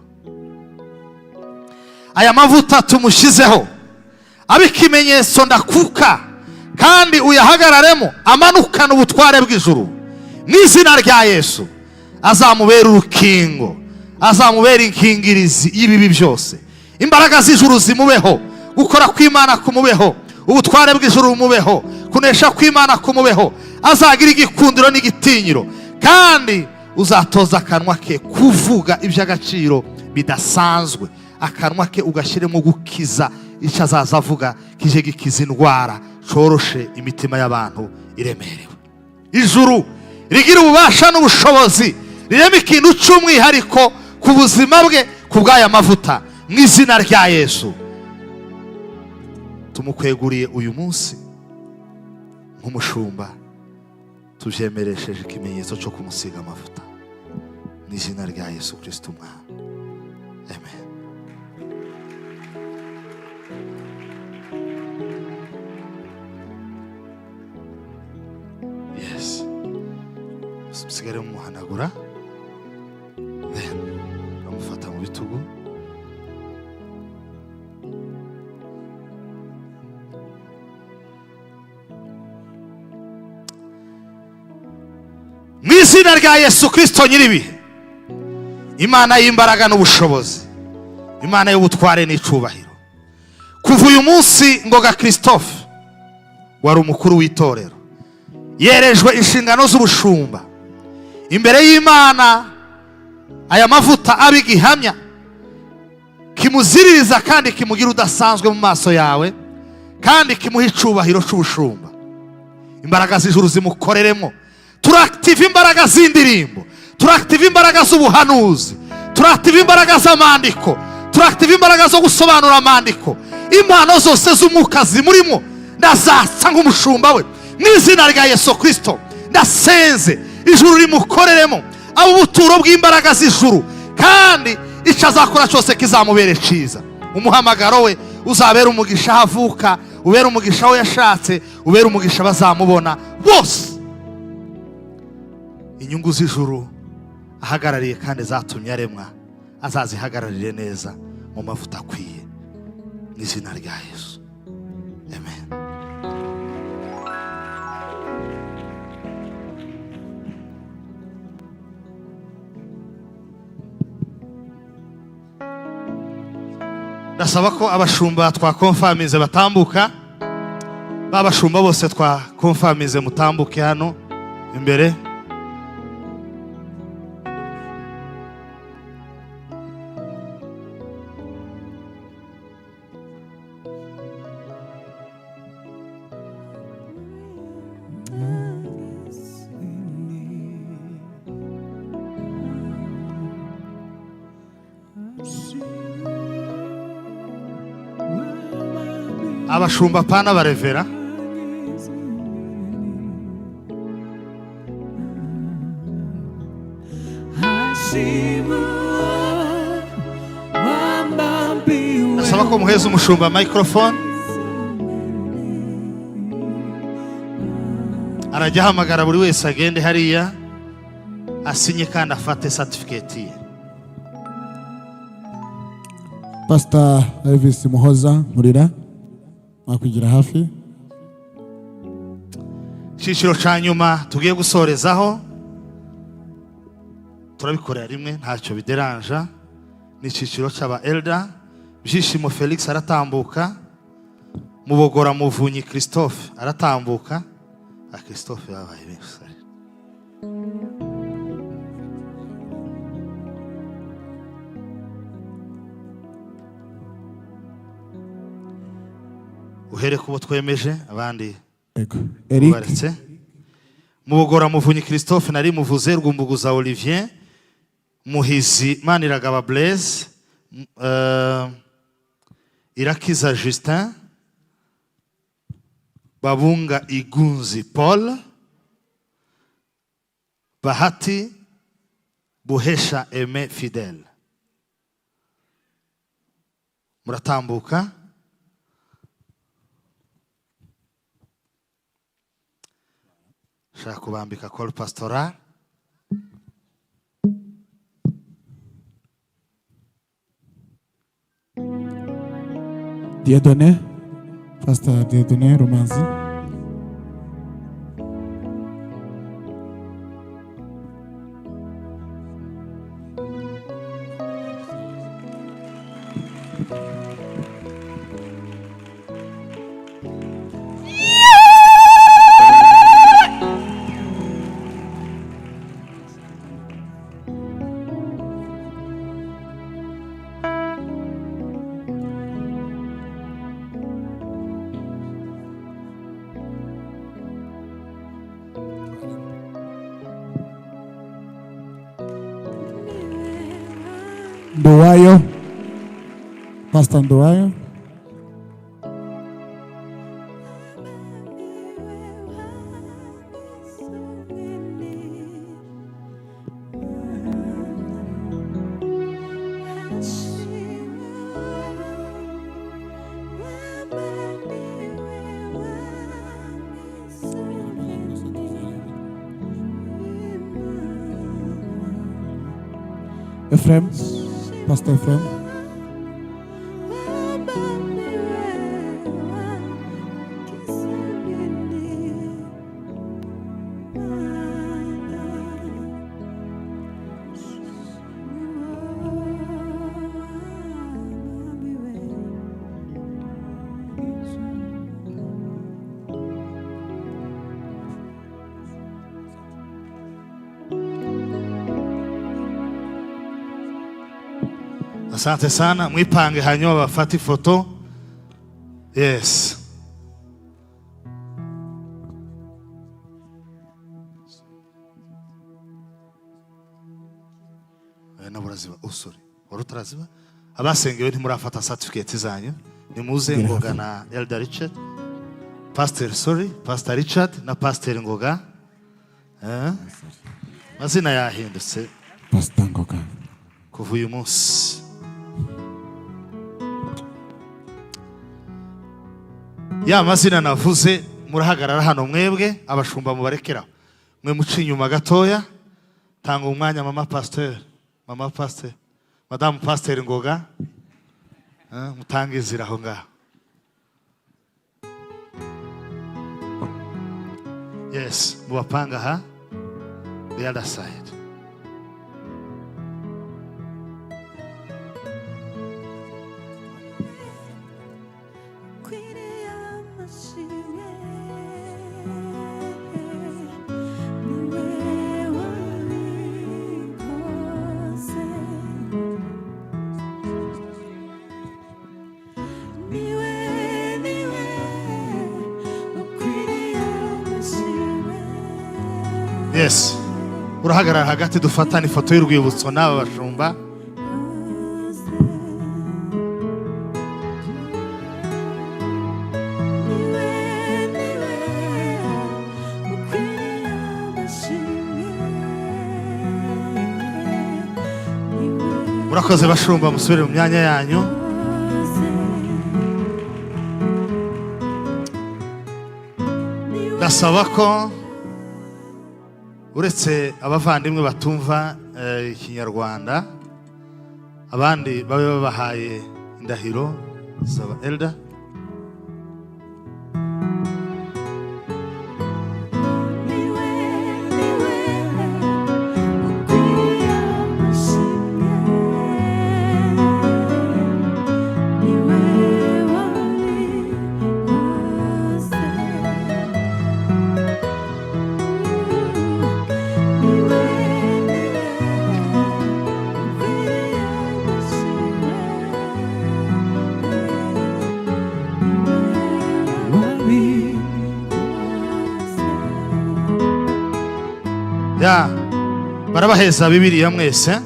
Aya mavuta tumushyizeho abe ikimenyetso ndakuka, kandi uyahagararemo amanukana ubutware bw'ijuru. Mu izina rya Yesu, azamubera urukingo, azamubera inkingirizi y'ibibi byose. Imbaraga z'ijuru zimubeho, gukora kw'Imana kumubeho, ubutware bw'ijuru bumubeho, kunesha kw'Imana kumubeho. Azagira igikundiro n'igitinyiro, kandi uzatoza akanwa ke kuvuga iby'agaciro bidasanzwe. Akanwa ke ugashyiremo gukiza. Icyo azaza avuga kije gikiza indwara, coroshe imitima y'abantu iremerewe. Ijuru rigira ububasha n'ubushobozi, rirema ikintu cy'umwihariko ku buzima bwe ku bw'aya mavuta. Mu izina rya Yesu, tumukweguriye uyu munsi nk'umushumba, tubyemeresheje ikimenyetso cyo kumusiga amavuta, mu izina rya Yesu Kirisito Umwana, amen. Yes, musigare mumuhanagura, then bamufata mu bitugu. Mu izina rya Yesu Kirisito nyir'ibihe, Imana y'imbaraga n'ubushobozi, Imana y'ubutware n'icubahiro, kuva uyu munsi Ngoga Christophe wari umukuru w'itorero yerejwe inshingano z'ubushumba. Imbere y'Imana, aya mavuta abe igihamya kimuziririza kandi kimugira udasanzwe mu maso yawe, kandi kimuha icubahiro cy'ubushumba. Imbaraga z'ijuru zimukoreremo. Turakitiva imbaraga z'indirimbo, turakitiva imbaraga z'ubuhanuzi, turakitiva imbaraga z'amandiko, turakitiva imbaraga zo gusobanura amandiko. Impano zose z'umwuka zimurimo ndazatsa nk'umushumba we. Mu izina rya Yesu Kirisito, ndasenze ijuru rimukoreremo, abe ubuturo bw'imbaraga z'ijuru, kandi icyo azakora cyose kizamubere cyiza. Umuhamagaro we uzabera umugisha aho avuka, ubera umugisha aho yashatse, ubera umugisha bazamubona bose. Inyungu z'ijuru ahagarariye kandi zatumye aremwa, azazihagararire neza mu mavuta akwiye, mu izina rya Yesu, amen. Ndasaba ko abashumba twakonfamize batambuka. Babashumba bose twakonfamize, mutambuke hano imbere. Abashumba, pana barevera. Ndasaba ko muheza umushumba microphone, arajya ahamagara buri wese agende hariya asinye kandi afate certificate ye.
Pastor Elvis Muhoza Nkurira, mwakwigira hafi.
Icyiciro cya nyuma tugiye gusorezaho, turabikorera rimwe, ntacyo bideranja, ni icyiciro cy'aba elder. Byishimo Felix aratambuka, Mubogora Muvunyi Christophe aratambuka. Ah, Christophe babaye benshi, sorry. Uhere kubo twemeje, abandi
Ego. Eric.
ubaretse. Mubogora Muvunyi Christophe nari muvuze, Rwumbuguza Olivier, Muhizi Maniragaba Blaise, Irakiza Justin, Babunga Igunzi Paul, Bahati Buhesha Aime Fidel, muratambuka. Shaka kubambika col pastoral.
Dieudonné, Pastor Dieudonné Rumanzi. Nduwayo, Pastor Nduwayo. Ephraim, Pastor Ephraim.
Asante sana, mwipange hanyuma bafate ifoto. Yes. Nabo uraziba? Oh, sorry. Wari utaraziba? Abasengewe ntimurafata certificate zanyu. Nimuze.
Gira
Ngoga
hafi.
na Elder Richard. Pastor, sorry, Pastor Richard na Pastor Ngoga. Eh? Mazina yahindutse.
Pastor Ngoga.
Kuva uyu munsi. Ya mazina navuze, murahagarara hano mwebwe, abashumba mubarekeraho. Mwe muca inyuma gatoya. Tanga umwanya mama pasteur, mama pasteur, madamu pasteur Ngoga. Mutange inzira aho ngaho. Yes, mubapanga ha the other side. Yes, urahagarara hagati dufatane ifoto y'urwibutso n'aba bashumba. Murakoze bashumba, musubire mu myanya yanyu. Ndasaba ko uretse abavandimwe batumva Ikinyarwanda, abandi babe babahaye indahiro zaba elder. Ya, barabaheza Bibiliya mwese.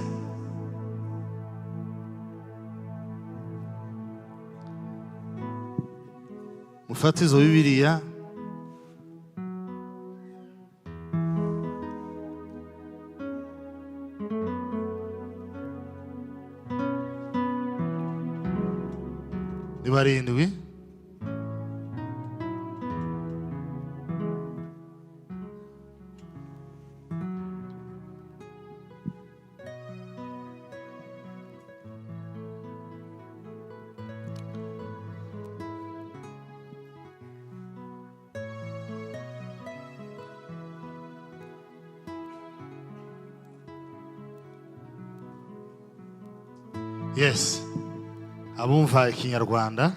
Mufate izo Bibiliya. Ni barindwi. Yes, abumva Ikinyarwanda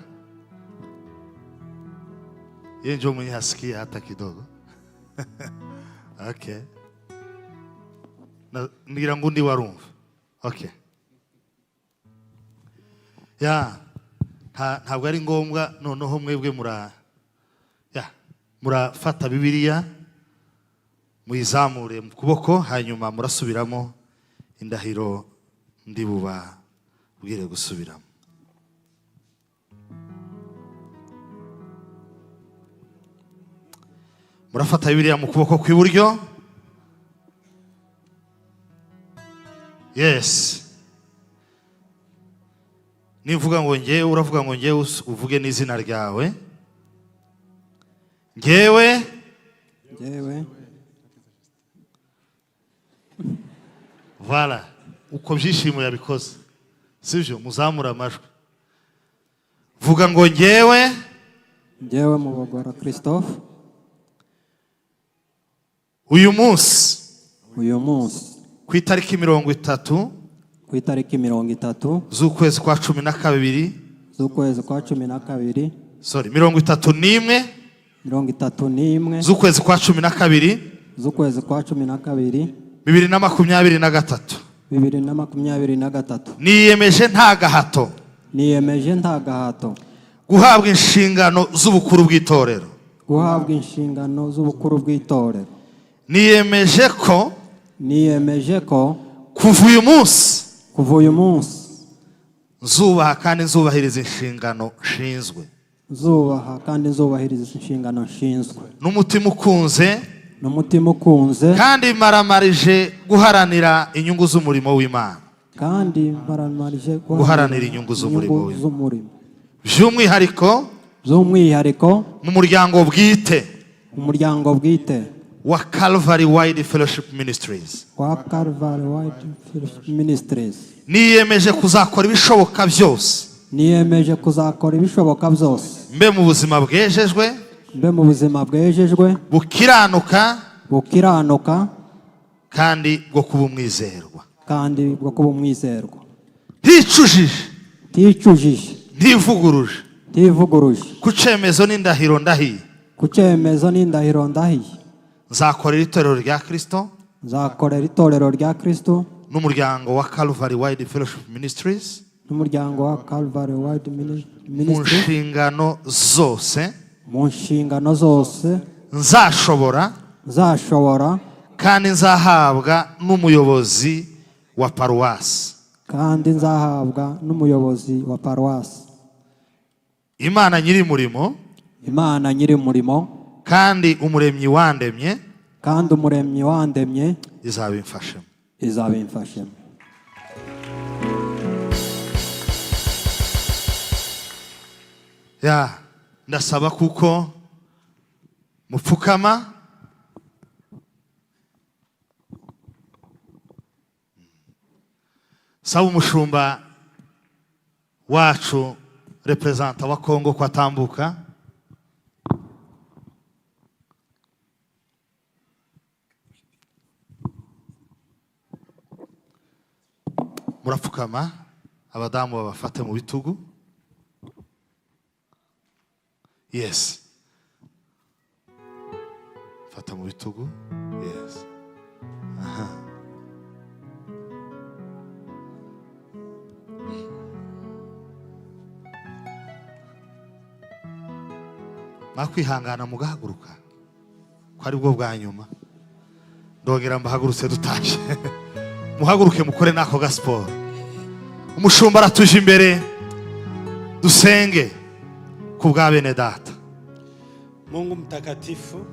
yeye ndio mwenye hasikia hata kidogo. Okay, ngira ngo undi warumva. Okay, ya ntabwo ari ngombwa noneho mwebwe murafata Bibiliya muyizamure mu kuboko, hanyuma murasubiramo indahiro ndi buba ubwire gusubiramo. Murafata Bibiliya mu kuboko kw'iburyo. Yes, nivuga ngo ngewe uravuga ngo ngewe, uvuge n'izina ryawe. Ngewe,
ngewe.
Voilà, uko byishimo yabikoze sibyo? Muzamura amajwi, vuga ngo ngewe.
Ngewe Mubogora Christophe.
Uyu munsi,
uyu munsi
ku itariki 30,
ku itariki 30
z'ukwezi kwa 12,
z'ukwezi kwa 12,
sorry, 31,
31
z'ukwezi kwa 12,
z'ukwezi kwa 12,
2023,
2023,
niyemeje nta gahato,
niyemeje nta gahato,
guhabwa inshingano z'ubukuru bw'itorero,
guhabwa inshingano z'ubukuru bw'itorero,
niyemeje ko,
niyemeje ko,
kuva uyu munsi,
kuva uyu munsi,
nzubaha kandi nzubahiriza inshingano nshinzwe,
nzubaha kandi nzubahiriza inshingano nshinzwe,
n'umutima ukunze,
n'umutima ukunze,
kandi maramarije guharanira inyungu z'umurimo w'Imana,
kandi maramarije
guharanira inyungu z'umurimo,
by'umwihariko,
by'umwihariko
by'umwihariko
mu muryango bwite,
umuryango bwite
Wa Calvary Wide Fellowship Ministries.
Wa Calvary Wide Fellowship Ministries.
Niyemeje kuzakora ibishoboka byose.
Niyemeje kuzakora ibishoboka byose.
Mbe mu buzima bwejejwe.
Mbe mu buzima bwejejwe.
Bukiranuka.
Bukiranuka.
Kandi bwo kuba umwizerwa.
Kandi bwo kuba umwizerwa.
Nticujije.
Nticujije.
Ntivuguruje.
Ntivuguruje.
Ku cyemezo n'indahiro ndahiye.
Ku cyemezo n'indahiro ndahiye.
Nzakorera itorero rya Kristo.
Nzakorera itorero rya Kristo.
N'umuryango wa Calvary Wide Fellowship Ministries.
N'umuryango wa Calvary Wide
Mu
Ministry.
nshingano zose.
Mu nshingano zose.
Nzashobora.
Nzashobora.
Kandi nzahabwa n'umuyobozi wa paruwasi.
Kandi nzahabwa n'umuyobozi wa paruwasi.
Imana nyir'umurimo.
Imana nyir'umurimo.
Kandi umuremyi wandemye.
Kandi umuremyi wandemye.
Izabimfashemo.
Izabimfashemo.
Ya, ndasaba kuko mupfukama. Saba umushumba wacu representa wa Kongo ko atambuka. Murapfukama, abadamu babafate mu bitugu. Yes. Fata mu bitugu. Yes. Aha. Mwakwihangana mugahaguruka ko ari bwo bwa nyuma. Ndongera mbahagurutse dutashye. Muhaguruke mukore nako ga siporo. Umushumba aratuje imbere, dusenge ku bwa bene data.
Mungu mtakatifu,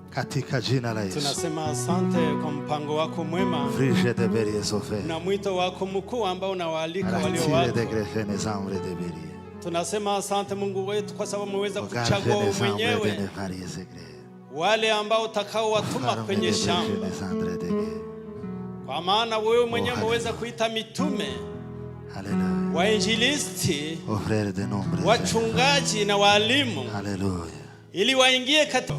katika jina la Yesu.
Tunasema asante kwa mpango wako mwema
Frige de berie zove.
na mwito wako mkuu ambao unawaalika walio
Ratire
wako.
de grefene zambre de berie.
Tunasema asante Mungu wetu kwa sababu umeweza
Ogarfene
kuchagua wewe
zambre de
mwenyewe
nevarie zegre.
wale ambao utakaowatuma
Farme
kwenye
de
shamba.
grefene zandre de ge.
Kwa maana wewe mwenyewe
Oh,
umeweza kuita mitume,
Haleluya.
wainjilisti,
O frere de nombre.
wachungaji na walimu,
Haleluya.
ili waingie katika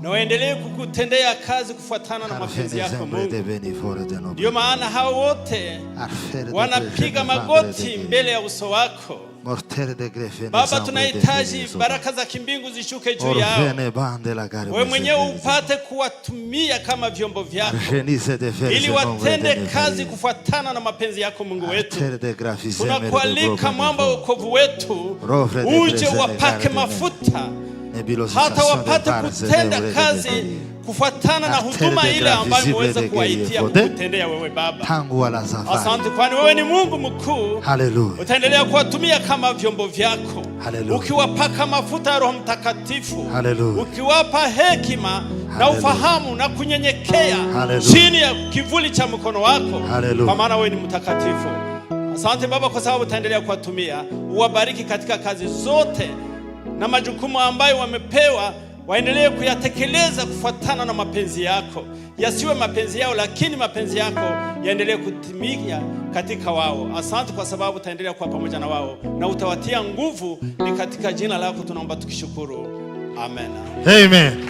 na waendelee kukutendea kazi kufuatana na mapenzi
Arfene
yako
zembre
Mungu.
de beni fore de nombre.
Ndiyo maana hao wote
Arfere de
wanapiga
grefene zambre
magoti
de ge.
mbele ya uso wako.
Mortere de grefene
Baba,
zambre de
tunahitaji
beni zove.
baraka za kimbingu zishuke juu yao.
Orvene bande la gare.
Wewe mwenyewe upate kuwatumia kama vyombo vyako
Argenize de verze
ili
nombre de
watende kazi
nevarie.
kufuatana na mapenzi yako Mungu wetu.
Artere de grafizemere de
Tunakualika mwamba wa wokovu wetu,
Rovre de
uje
grefene
wapake
garde
mafuta
Nebilosation
hata
de
wapate
barze
kutenda
de
kazi kufuatana na
Artere
huduma
de
ile ambayo
gravisible
umeweza
de
kuwaitia
geriefode.
kukutendea wewe Baba.
Tangu wala zavari.
Asante, kwani wewe ni Mungu mkuu.
Haleluya.
Utaendelea kuwatumia kama vyombo vyako,
Haleluya.
ukiwapaka mafuta ya Roho Mtakatifu,
Haleluya.
ukiwapa hekima na
Haleluya.
ufahamu na kunyenyekea
Haleluya.
chini ya kivuli cha mkono wako,
Haleluya.
kwa maana wewe ni mtakatifu. Asante Baba kwa sababu utaendelea kuwatumia. Uwabariki katika kazi zote na majukumu ambayo wamepewa, waendelee kuyatekeleza kufuatana na mapenzi yako. Yasiwe mapenzi yao, lakini mapenzi yako yaendelee kutimia katika wao. Asante kwa sababu utaendelea kuwa pamoja na wao na utawatia nguvu. Ni katika jina lako tunaomba tukishukuru, amen.
Amen.